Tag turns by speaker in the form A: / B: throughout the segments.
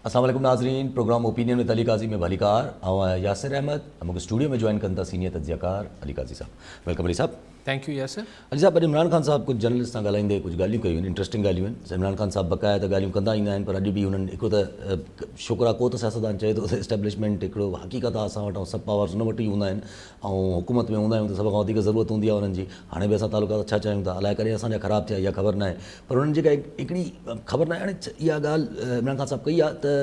A: السلام عليڪم ناظرين programme opinion with Ali Qazi ۾ ڀليڪار آئون آهيان ياسر احمد ۽ مونکي اسٽوڊيو ۾ جوائن ڪن ٿا سينيئر تجزيه ڪار علي قاضي صاحب welcome Ali صاحب
B: thank you Yasir
A: Ali صاحب اڄ عمران خان صاحب ڪجهه جرنلسٽ سان ڳالهائيندي ڪجهه ڳالهيون ڪيون آهن انٽرسٽنگ ڳالهيون آهن عمران خان صاحب بقايا ته ڳالهيون ڪندا ايندا آهن پر اڄ به هنن هڪڙو ته شڪر آهي ڪو ته سياستدان چئي ٿو ته اسٽيبلشمينٽ هڪڙو حقيقت آهي اسان وٽ ۽ سڀ پاورز ان وٽ ئي هوندا آهن ۽ حڪومت ۾ هوندا آهيون ته سڀ کان وڌيڪ ضرورت هوندي آهي انهن جي هاڻي به اسان تعلقات اڇا چاهيون ٿا الائي ڪڏهن اسان جا خراب ٿيا اها خبر ناهي پر انهن جيڪا هڪڙي خبر ناهي هاڻي اها ڳالهه عمران خان صاحب ڪئي آهي ته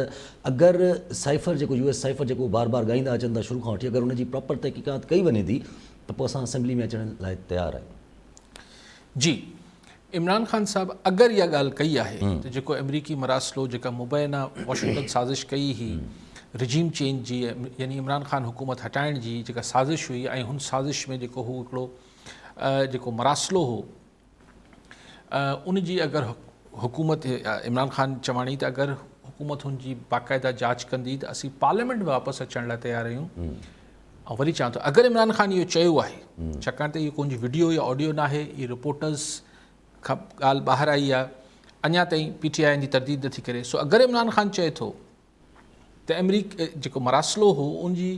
A: اگر سائفر جيڪو يو ايس سائفر جيڪو بار بار ڳائيندا اچن ٿا شروع کان وٺي اگر ان جي پراپر تحقيقات ڪئي وڃي ٿي ته پوء اسان اسيمبلي ۾ اچڻ لاء تيار آهيون.
B: جي عمران خان صاحب اگر اها ڳالهه ڪئي آهي ته جيڪو آمريڪي مراسلو جيڪا مبينا واشنگٽن سازش ڪئي هئي رجيم چينج جي يعني عمران خان حڪومت هٽائڻ جي جيڪا سازش هئي ۽ هن سازش ۾ جيڪو هو هڪڙو جيڪو مراسلو هو ان جي اگر حڪومت عمران خان چواڻي ته اگر حڪومت هن جي باقاعده جاچ ڪندي ته اسين پارليامينٽ ۾ واپس اچڻ لاء تيار آهيون آئون وري چوان ٿو اگر عمران خان اهو چيو آهي ڇاڪاڻ ته اهو ڪو وڊيو يا آڊيو ناهي اهي رپورٽرز کان ڳالهه ٻاهر آئي آهي اڃا تائين پي ٽي آء جي ترديد نٿي ڪري سو اگر عمران خان چئي ٿو ته آمريڪ جيڪو مراسلو هو ان جي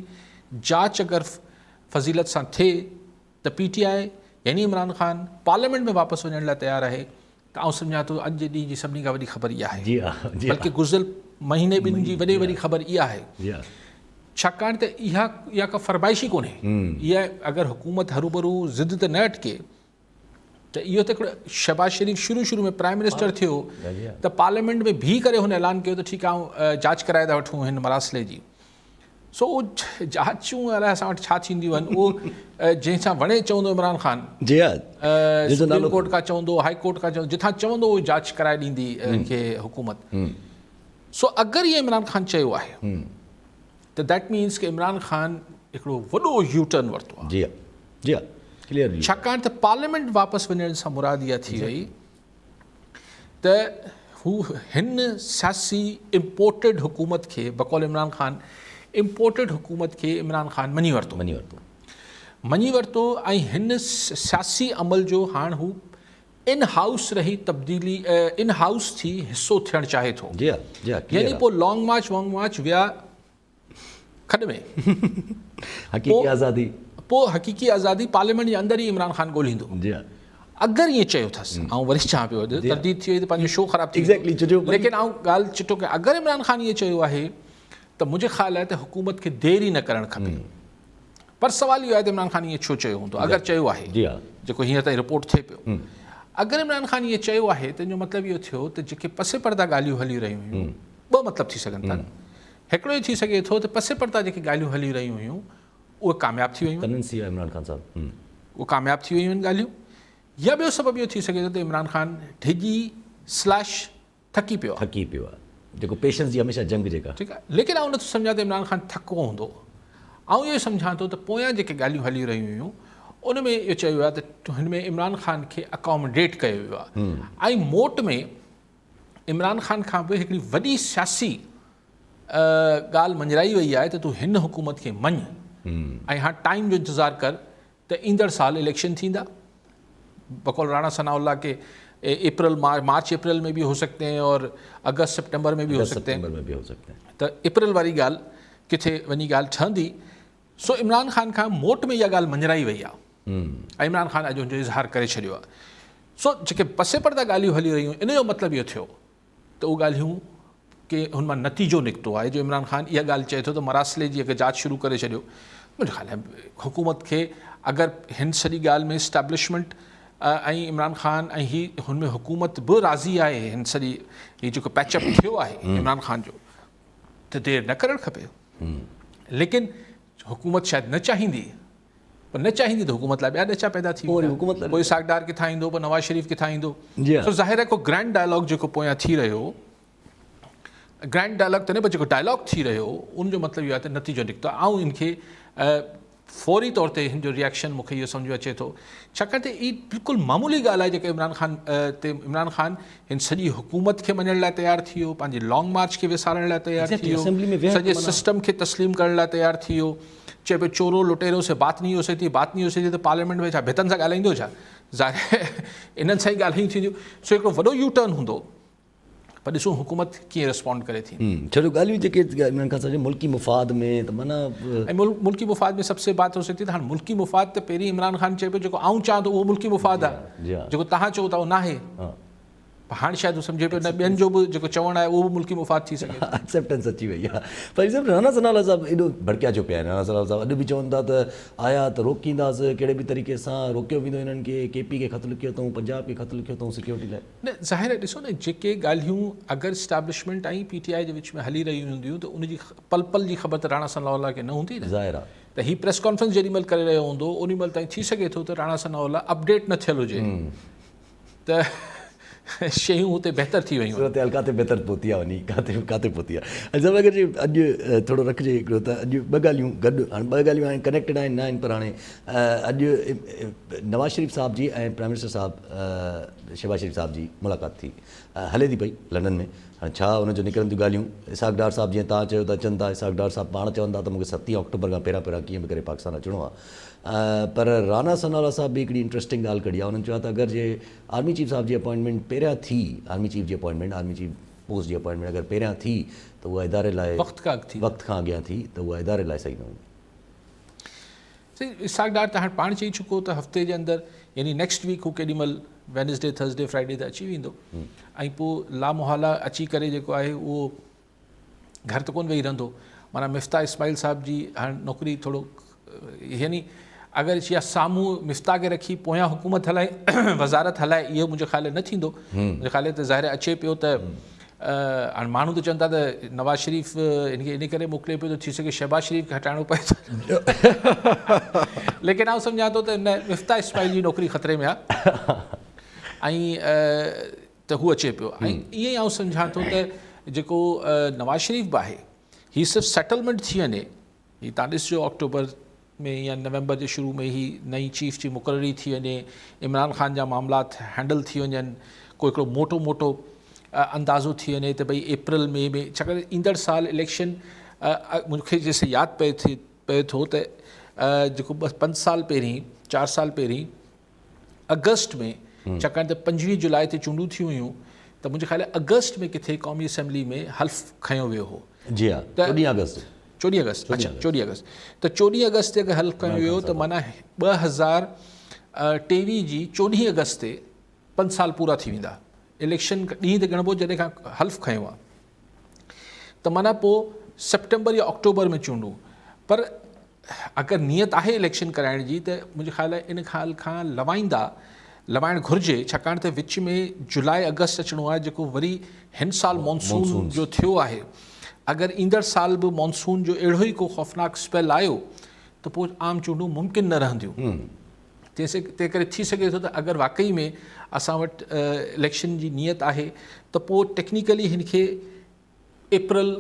B: جاچ اگر فضيلت سان ٿئي ته پي ٽي آء يعني عمران خان پارليامينٽ ۾ واپس وڃڻ لاء تيار آهي ته آئون سمجهان ٿو اڄ جي ڏينهن جي سڀني کان وڏي خبر اها آهي
A: جي ها جي
B: بلڪه گذريل مهيني ٻن جي وڏي وڏي خبر اها آهي
A: جي ها
B: ڇاڪاڻ ته اها اها ڪا فرمائش ئي ڪونهي اها اگر حڪومت هروڀرو ضد تي نه اٽڪي ته اهو ته هڪڙو شهباز شريف شروع شروع ۾ پرائم منسٽر ٿيو ته پارليامينٽ ۾ بيهي ڪري هن اعلان ڪيو ته ٺيڪ آئون جاچ ڪرائي ٿا وٺون هن مراسلي جي سو اهو جاچون الائي اسان وٽ ڇا ٿينديون آهن اهو جنهن سان وڻي چوندو عمران خان
A: جي ها
B: سپريم ڪورٽ کان چوندو هائي ڪورٽ کان چوندو جتان چوندو اهو جاچ ڪرائي ڏيندي ان کي حڪومت سو اگر اهو عمران خان چيو آهي ته that means ڪي عمران خان هڪڙو وڏو يو ٽرن ورتو آهي
A: جي ها جي ها ڪليئر
B: ڇاڪاڻ ته پارليامينٽ واپس وڃڻ سان مراد اها ٿي وئي ته هو هن سياسي امپورٽيڊ حڪومت کي بقول عمران خان امپورٽيڊ حڪومت کي عمران خان مڃي ورتو
A: مڃي ورتو
B: مڃي ورتو ۽ هن سياسي عمل جو هاڻ هو ان هائوس رهي تبديلي ان هائوس ٿي حصو ٿيڻ چاهي ٿو
A: جي ها جي ها
B: يعني پوء لانگ مارچ وانگ مارچ ويا کڏ ۾.
A: حقيقي آزادي.
B: پوء حقيقي آزادي پارليامينٽ جي اندر ئي عمران خان ڳولهيندو.
A: جي ها.
B: اگر ائين چيو اٿس، آئون وري چوان پيو ترديد ٿي وئي ته پنهنجو شو خراب ٿي ويندو. ليڪن آئون ڳالهه چٽو ڪيان اگر عمران خان ائين چيو آهي ته منهنجي خيال آهي ته حڪومت کي دير ئي نه ڪرڻ کپي. پر سوال اهو آهي ته عمران خان ائين ڇو چيو هوندو اگر چيو آهي جيڪو هينئر تائين رپورٽ ٿئي پيو. اگر عمران خان ائين چيو آهي ته ان جو مطلب اهو ٿيو ته جيڪي پس پرده ڳالهيون هلي رهيون هيون ٻه مطلب ٿي سگهن ٿا. هڪڙو اهو ٿي سگهي ٿو ته پس پرده جيڪي ڳالهيون هلي رهيون هيون اهي ڪامياب ٿي ويون.
A: ڪنن سي عمران خان صاحب.
B: اهي ڪامياب ٿي ويون آهن ڳالهيون يا ٻيو سبب اهو ٿي سگهي ٿو ته عمران خان ڊڄي سليش ٿڪي پيو آهي.
A: ٿڪي پيو آهي جيڪو پيشنس جي هميشه جنگ جيڪا.
B: ٺيڪ آهي ليڪن آئون نٿو سمجهان ته عمران خان ٿڪو هوندو. آئون اهو سمجهان ٿو ته پويان جيڪي ڳالهيون هلي رهيون هيون ان ۾ اهو چيو ويو آهي ته هن ۾ عمران خان کي اڪاموڊيٽ ڪيو ويو آهي ۽ موٽ ۾ عمران خان کان به هڪڙي وڏي سياسي ڳالهه مڃرائي وئي آهي ته تون هن حڪومت کي مڃ ۽ هاڻ ٽائيم جو انتظار ڪر ته ايندڙ سال اليڪشن ٿيندا بقول راڻا ثناء الله ڪي اپريل مارچ اپريل ۾ به هو سڪتي هين اور اگست سپٽمبر ۾ به هو سڪتي
A: هين
B: ته اپريل واري ڳالهه ڪٿي وڃي ڳالهه ٺهندي سو عمران خان کان موٽ ۾ اها ڳالهه مڃرائي وئي آهي ۽ عمران خان اڄ ان جو اظهار ڪري ڇڏيو آهي. سو جيڪي پس پرده ڳالهيون هلي رهيون ان جو مطلب اهو ٿيو ته اهي ڳالهيون ڪي هن مان نتيجو نڪتو آهي جو عمران خان اها ڳالهه چئي ٿو ته مراسلي جي اگر جاچ شروع ڪري ڇڏيو منهنجو خيال آهي حڪومت کي اگر هن سڄي ڳالهه ۾ اسٽيبلشمينٽ ۽ عمران خان ۽ هي هن ۾ حڪومت به راضي آهي هن سڄي هي جيڪو پيچ اپ ٿيو آهي عمران خان جو ته دير نه ڪرڻ کپي ليڪن حڪومت شايد نه چاهيندي پر نه چاهيندي ته حڪومت لاء ٻيا ڏچا پيدا ٿي ويندا پوء اسحاق ڊار ڪٿان ايندو پوء نواز شريف ڪٿان ايندو سو ظاهر آهي ڪو گرينڊ ڊائلاگ جيڪو پويان ٿي رهيو گرينڊ ڊائلاگ ته نه پر جيڪو ڊائلاگ ٿي رهيو ان جو مطلب اهو آهي ته نتيجو نڪتو آئون ان کي فوري طور تي هن جو ريئيڪشن مون کي اهو سمجهه ۾ اچي ٿو ڇاڪاڻ ته هي بلڪل معمولي ڳالهه آهي جيڪا عمران خان تي عمران خان هن سڄي حڪومت کي مڃڻ لاء تيار ٿي ويو پنهنجي لانگ مارچ کي وسارڻ لاء تيار ٿي ويو سڄي سسٽم کي تسليم ڪرڻ لاء تيار ٿي ويو چئي پيو چورو لٽيرو سي بات نهي هو سڪتي بات نهي هو سڪتي ته پارليامينٽ ۾ ڇا ڀتن سان ڳالهائيندو ڇا ظاهر انهن سان ئي ڳالهيون ٿينديون سو هڪڙو وڏو يو ٽرن هوندو. پر ڏسون حڪومت ڪيئن ريسپونڊ ڪري ٿي.
A: ڇو جو ڳالهيون جيڪي عمران خان صاحب جون ملڪي مفاد ۾ ته معنيٰ.
B: ۽ ملڪي مفاد ۾ سب سي بات هو سگهتي ته هاڻ ملڪي مفاد ته پهرين عمران خان چئي پيو جيڪو آئون چاهان ٿو اهو ملڪي مفاد آهي جيڪو توهان چئو ٿا اهو ناهي. پر هاڻ شايد هو سمجهي پيو نه ٻين جو به جيڪو چوڻ آهي اهو به ملڪي مفاد ٿي سگهي ٿو.
A: ايڪسيپٽنس اچي وئي آهي. پر صاحب رانا ثناء الله صاحب ايڏو ڀڙڪيا ڇو پيا آهن؟ رانا ثناء الله صاحب اڄ به چون ٿا ته آيا ته روڪينداس ڪهڙي به طريقي سان روڪيو ويندو هنن کي، ڪي پي کي خط لکيو اٿئون، پنجاب کي خط لکيو اٿئون سيڪيورٽي لاء.
B: نه ظاهر آهي ڏسو نه جيڪي ڳالهيون اگر اسٽيبلشمينٽ ۽ پي ٽي آء جي وچ ۾ هلي رهيون هونديون ته ان جي پل پل جي خبر ته راڻا ثناء الله کي نه هوندي نه.
A: ظاهر آهي.
B: ته هي پريس ڪانفرنس جيڏي مهل ڪري رهيو هوندو انهي مهل تائين ٿي سگهي ٿو ته راڻا ثناء الله اپڊيٽ نه ٿيل هجي. ته شيون هتي بهتر ٿي ويون آهن.
A: صورتحال ڪاٿي بهتر پهتي آهي وڃي ڪاٿي ڪاٿي پهتي آهي ۽ صاحب اگر جي اڄ ٿورو رکجي هڪڙو ته اڄ ٻه ڳالهيون گڏ هاڻي ٻه ڳالهيون هاڻي ڪنيڪٽيڊ آهن نه آهن پر هاڻي اڄ نواز شريف صاحب جي ۽ پرائم منسٽر صاحب شهباز شريف صاحب جي ملاقات ٿي هلي ٿي پئي لنڊن ۾ هاڻي ڇا ان جو نڪرن ٿيون ڳالهيون اسحاق ڊار صاحب جيئن توهان چيو ته اچن ٿا اسحاق ڊار صاحب پاڻ چون ٿا ته مون کي ستين آڪٽوبر کان پهريان پهريان ڪيئن به ڪري پاڪستان اچڻو آهي پر رانا ثناء الله صاحب به هڪڙي انٽريسٽنگ ڳالهه ڪڍي آهي انهن چيو آهي ته اگر جي آرمي چيف صاحب جي اپوائنٽمينٽ پهريان ٿي آرمي چيف جي اپوائنٽمينٽ آرمي چيف پوسٽ جي اپوائنٽمينٽ اگر پهريان ٿي ته اها اداري لاء
B: وقت کان اڳ ٿي
A: وقت کان اڳيان ٿي ته اها اداري لاء صحيح نه هوندي.
B: سائين اسحاق ڊار ته هاڻ پاڻ چئي چڪو ته هفتي جي اندر يعني نيڪسٽ ويڪ هو ڪيڏي مهل وينسڊي ٿرسڊي فرائيڊي تي اچي ويندو ۽ پوء لامحاله اچي ڪري جيڪو آهي اهو گهر ته ڪونه ويهي رهندو معنيٰ مفتاح اسماعيل صاحب جي هاڻ نوڪري ٿورو يعني اگر يا سامهون مفتاح کي رکي پويان حڪومت هلائي وزارت هلائي اهو منهنجي خيال نه ٿيندو منهنجي خيال ته ظاهر اچي پيو ته هاڻ ماڻهو ته چون ٿا ته نواز شريف هن کي ان ڪري موڪلي پيو ته ٿي سگهي شهباز شريف کي هٽائڻو پئي ٿو ليڪن آئون سمجهان ٿو ته نه مفتاح اسماعيل جي نوڪري خطري ۾ آهي ۽ ته هو اچي پيو ۽ ائين ئي آئون سمجهان ٿو ته جيڪو نواز شريف به آهي هي صرف سيٽلمينٽ ٿي وڃي هي تان ڏسجو آڪٽوبر ۾ يا نومبر جي شروع ۾ هي نئين چيف جي مقرري ٿي وڃي عمران خان جا معاملات هينڊل ٿي وڃن ڪو هڪڙو موٽو موٽو اندازو ٿي وڃي ته ڀئي اپريل مي ۾ ڇاڪاڻ ايندڙ سال اليڪشن مونکي جيسي ياد پئي ٿي پئي ٿو ته جيڪو 5 سال پهرين 4 سال پهرين آگسٽ ۾ ڇاڪاڻ ته 25 جولاء تي چونڊون ٿيون هيون ته منهنجي خيال آگسٽ ۾ ڪٿي قومي اسيمبلي ۾ حلف کنيو ويو هو.
A: جي ها 14 آگسٽ.
B: 14 آگسٽ اڇا 14 آگسٽ ته 14 آگسٽ تي اگر حلف کنيو ويو ته معنيٰ 2023 جي 14 آگسٽ تي 5 سال پورا ٿي ويندا اليڪشن ڏينهن تي ڳڻبو جڏهن کان حلف کنيو آهي ته معنيٰ پوء سيپٽمبر يا آڪٽوبر ۾ چونڊون پر اگر نيت آهي اليڪشن ڪرائڻ جي ته منهنجي خيال آهي ان خيال کان لوائيندا لوائڻ گهرجي ڇاڪاڻ ته وچ ۾ جولاء آگسٽ اچڻو آهي جيڪو وري هن سال مانسون جو ٿيو آهي اگر ايندڙ سال به مانسون جو اهڙو ئي ڪو خوفناڪ اسپيل آيو ته پوء عام چونڊون ممڪن نه رهنديون تنهن ڪري ٿي سگهي ٿو ته اگر واقعي ۾ اسان وٽ اليڪشن جي نيت آهي ته پوء ٽيڪنيڪلي هن کي اپريل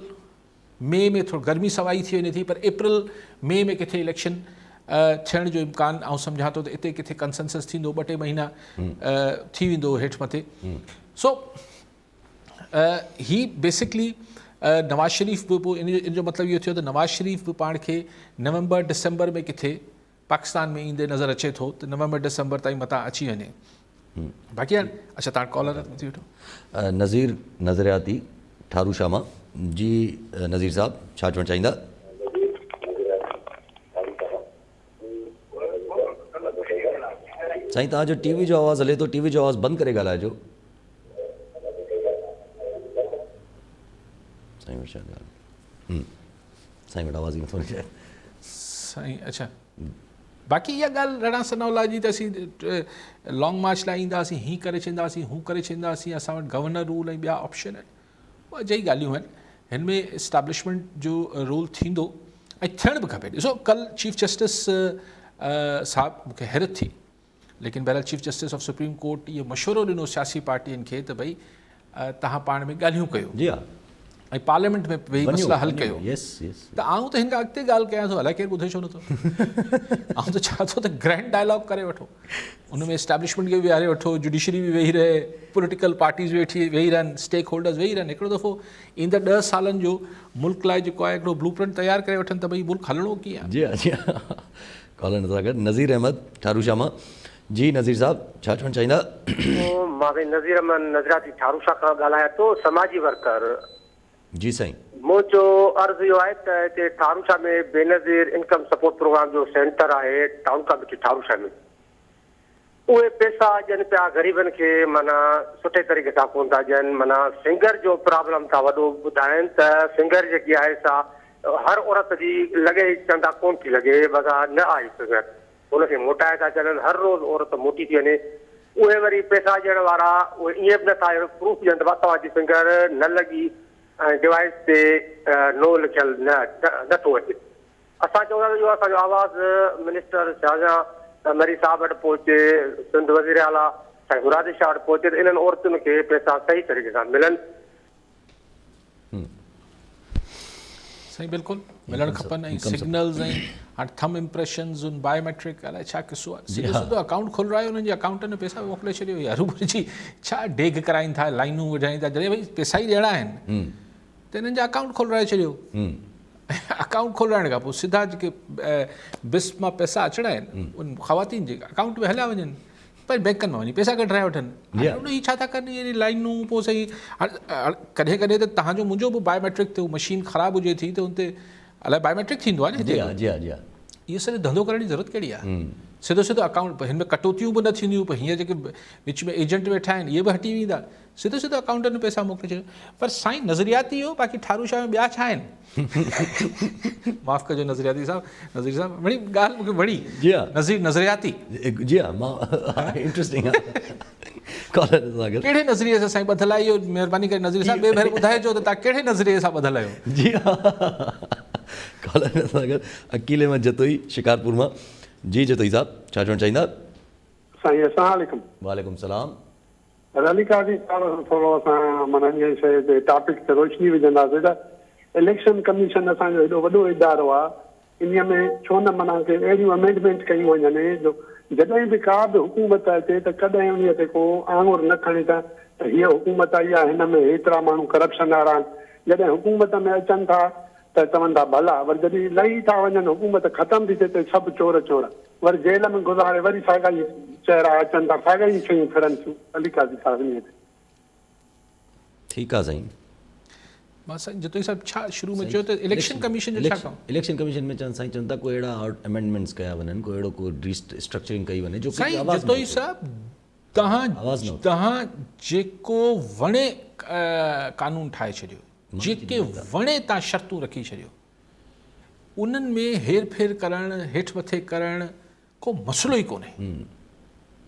B: مئي ۾ ٿورو گرمي سوائي ٿي وڃي ٿي پر اپريل مئي ۾ ڪٿي اليڪشن ٿيڻ جو امڪان آئون سمجهان ٿو ته اتي ڪٿي ڪنسنسس ٿيندو ٻه ٽي مهينا ٿي ويندو هيٺ مٿي سو هي بيسڪلي نواز شريف به پوء ان جو مطلب اهو ٿيو ته نواز شريف به پاڻ کي نومبر ڊسمبر ۾ ڪٿي پاڪستان ۾ ايندي نظر اچي ٿو ته نومبر ڊسمبر تائين متان اچي وڃي باقي هاڻي اڇا تان ڪالر ٿي ويٺو.
A: نظير نظرياتي ٺارو شاھ مان جي نظير صاحب ڇا چوڻ چاهيندا. سائين توهان جو ٽي وي جو آواز هلي ٿو ٽي وي جو آواز بند ڪري ڳالهائجو. سائين وٽ شايد ڳالهه سائين وٽ آواز ئي نٿو اچي.
B: سائين اڇا باقي اها ڳالهه راڻا ثناء الله جي ته اسين لانگ مارچ لاء اينداسين هي ڪري ڇڏينداسين هو ڪري ڇڏينداسين اسان وٽ گورنر رول ۽ ٻيا آپشن آهن اهي اجائي ڳالهيون آهن هن ۾ اسٽيبلشمينٽ جو رول ٿيندو ۽ ٿيڻ به کپي ڏسو ڪل چيف جسٽس صاحب مونکي حيرت ٿي ليڪن بهرحال chief justice of supreme court اهو مشورو ڏنو سياسي پارٽين کي ته ڀئي توهان پاڻ ۾ ڳالهيون ڪيو
A: جي ها
B: ۽ پارليامينٽ ۾ ويهي مسئلا حل ڪيو
A: يس يس
B: ته آئون ته هن کان اڳتي ڳالهه ڪيان ٿو الائي ڪير ٻڌي ڇو نٿو آئون ته چوان ٿو ته گرينڊ ڊائلاگ ڪري وٺو ان ۾ اسٽيبلشمينٽ کي ويهاري وٺو جوڊيشري به ويهي رهي پوليٽيڪل پارٽيز به ويٺي ويهي رهن اسٽيڪ هولڊرز ويهي رهن هڪڙو دفعو ايندڙ 10 سالن جو ملڪ لاء جيڪو آهي هڪڙو بلو پرنٽ تيار ڪري وٺن ته ڀئي ملڪ هلڻو ڪيئن
A: آهي جي ها جي ها ڪالر نظر گڏ نظير احمد ٺارو شاھ مان جي نذير صاحب ڇا چوڻ چاهيندا.
C: مان سائين نذير احمد نظرياتي ٺاروشاه کان ڳالهايان ٿو سماجي ورڪر.
A: جي سائين.
C: منهنجو عرض اهو آهي ته هتي Tharushah ۾ Benazir income support programme جو سينٽر آهي ٽائون ڪاميٽي ٺاروشاه ۾ اهي پيسا ڏين پيا غريبن کي معنيٰ سٺي طريقي سان ڪون ٿا ڏين معنيٰ فنگر جو پرابلم ٿا وڏو ٻڌائين ته فنگر جيڪي آهي سا هر عورت جي لڳي چون ٿا ڪون ٿي لڳي بس نه آئي فنگر ان کي موٽائي ٿا ڇڏن هر روز عورت موٽي ٿي وڃي اهي وري پئسا ڏيڻ وارا اهي ائين به نٿا اهڙو پروف ڏين ته توهان جي فنگر نه لڳي ۽ ڊوائيس تي نو لکيل نه نٿو اچي اسان چئون ٿا ته اهو اسان جو آواز منسٽر شاهجهان مري صاحب وٽ پهچي سنڌ وزير اعليٰ سائين مراد شاهه وٽ پهچي ته انهن عورتن کي پئسا صحيح طريقي سان ملن.
B: سائين بلڪل ملڻ کپن ۽ سگنلز ۽ هاڻ ٿم امپريشنز ان بايوميٽرڪ الائي ڇا قصو آهي سڌو سڌو اڪائونٽ کولرايو انهن جي اڪائونٽن ۾ پئسا موڪلي ڇڏيو يا روبرو جي ڇا ڊيگهه ڪرائين ٿا لائنون وجهائين ٿا جڏهن ڀئي پئسا ئي ڏيڻا آهن ته انهن جا اڪائونٽ کولرائي ڇڏيو اڪائونٽ کولرائڻ کان پوء سڌا جيڪي بس مان پئسا اچڻا آهن ان خواتين جي اڪائونٽ ۾ هليا وڃن پر بينڪن مان وڃي پئسا ڪڍرائي وٺن. هاڻي ان هي ڇا ٿا ڪن اهي لائنون پوء سائين ڪڏهن ڪڏهن ته تهان جو منهنجو به بايوميٽرڪ تي مشين خراب هجي ٿي ته ان تي الائي بايوميٽرڪ ٿيندو آهي نه هتي جي ها
A: جي ها جي ها
B: اهو سڄو ڌنڌو ڪرڻ جي ضرورت ڪهڙي آهي سڌو سڌو اڪائونٽ هن ۾ ڪٽوتيون به نه ٿينديون پر هينئر جيڪي وچ ۾ ايجنٽ ويٺا آهن اهي به هٽي ويندا سڌو سڌو اڪائونٽن ۾ پئسا موڪلي ڇڏيو پر سائين نظرياتي هو باقي ٺارو شاهه ۾ ٻيا ڇا آهن معاف ڪجو نظرياتي صاحب نظير صاحب وڻي ڳالهه مونکي وڻي
A: جي ها
B: نظير نظرياتي
A: جي ها مان انٽريسٽنگ آ ڪالر سان گڏ
B: ڪهڙي نظريي سان سائين ٻڌل آهي اهو مهرباني ڪري نظير صاحب ٻئي ڀيري ٻڌائجو ته تان ڪهڙي نظريي سان ٻڌل آهيو
A: جي ها ڪالر سان گڏ عقيل احمد جتوئي شڪارپور مان جي جتوئي صاحب ڇا چوڻ چاهيندا
D: سائين السلام عليڪم
A: وعليڪم السلام
D: علي قاضي صاحب سان ٿورو اسان معنيٰ انهيء شيء تي ٽاپڪ تي روشني وجهنداسين ته اليڪشن ڪميشن اسان جو هيڏو وڏو ادارو آ انهيء ۾ ڇو نه معنيٰ ڪي اهڙيون امينڊمينٽ ڪيون وڃن جو جڏهن به ڪا به حڪومت اچي ته ڪڏهن انهيء تي ڪو آڱر نه کڻي ته ته هيء حڪومت آئي آ هن ۾ هيترا ماڻهو ڪرپشن وارا آهن جڏهن حڪومت ۾ اچن ٿا ته چون ٿا ڀلا وري جڏهن لهي ٿا وڃن حڪومت ختم ٿي ٿئي ته سڀ چور چور وري جيل ۾ گذاري وري ساڳا ئي چهرا اچن ٿا ساڳا ئي شيون ڦرن ٿيون علي قاضي صاحب انهي تي.
A: ٺيڪ آ سائين.
B: مان سائين جتوئي صاحب ڇا شروع ۾ چيو ته اليڪشن ڪميشن جو ڇا ڪم.
A: اليڪشن ڪميشن ۾ چون سائين چون ٿا ڪو اهڙا امينڊمينٽس ڪيا وڃن ڪو اهڙو ڪو ري اسٽرڪچرنگ ڪئي وڃي جو
B: سائين جتوئي صاحب تهان تهان جيڪو وڻي قانون ٺاهي ڇڏيو جيڪي وڻي تان شرطون رکي ڇڏيو انهن ۾ هير ڦير ڪرڻ هيٺ مٿي ڪرڻ ڪو مسئلو ئي ڪونهي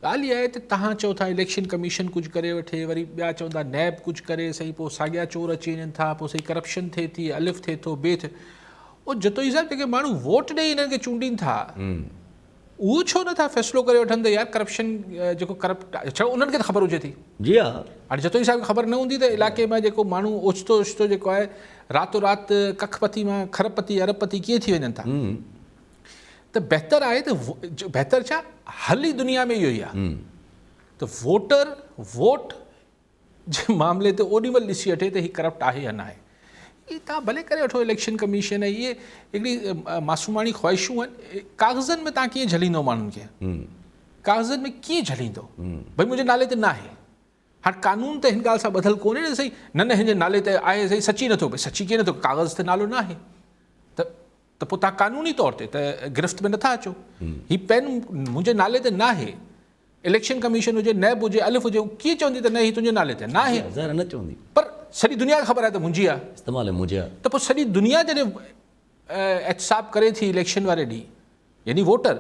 B: ڳالهه اها آهي ته تهان چئو ٿا اليڪشن ڪميشن ڪجهه ڪري وٺي وري ٻيا چوندا نيب ڪجهه ڪري سائين پوء ساڳيا چور اچي وڃن ٿا پوء سائين ڪرپشن ٿئي ٿي الف ٿئي ٿو بي ٿئي او جتوئي صاحب جيڪي ماڻهو ووٽ ڏئي انهن کي چونڊين ٿا اهو ڇو نٿا فيصلو ڪري وٺن ته يار ڪرپشن جيڪو ڪرپٽ ڇو انهن کي ته خبر هجي ٿي
A: جي ها
B: هاڻي جتوئي صاحب کي خبر نه هوندي ته علائقي مان جيڪو ماڻهو اوچتو اوچتو جيڪو آهي راتو رات ڪک پتي مان کرب پتي ارب پتي ڪيئن ٿي وڃن ٿا ته بهتر آهي ته بهتر ڇا حل ئي دنيا ۾ اهو ئي آهي ته ووٽر ووٽ جي معاملي تي اوڏي مهل ڏسي وٺي ته هي ڪرپٽ آهي يا ناهي. اهي توهان ڀلي ڪري وٺو اليڪشن ڪميشن ۽ اهي هڪڙي معصوماڻي خواهشون آهن ڪاغذن ۾ توهان ڪيئن جهليندو ماڻهن کي ڪاغذن ۾ ڪيئن جهليندو ڀئي منهنجي نالي تي ناهي هاڻ قانون ته هن ڳالهه سان ٻڌل ڪونهي نه سائين نه نه هن جي نالي تي آهي سائين سچي نٿو ڀئي سچي ڪيئن نٿو ڪاغذ تي نالو ناهي ته ته پوء توهان قانوني طور تي ته گرفت ۾ نٿا اچو هي پين منهنجي نالي تي ناهي اليڪشن ڪميشن هجي، نيب هجي، الف هجي، هو ڪيئن چوندي ته نه هي تنهنجي نالي تي ناهي.
A: ظاهر نه چوندي.
B: پر سڄي دنيا کي خبر آهي ته منهنجي آهي.
A: استعمال منهنجي آهي.
B: ته پوء سڄي دنيا جڏهن احتساب ڪري ٿي اليڪشن واري ڏينهن يعني ووٽر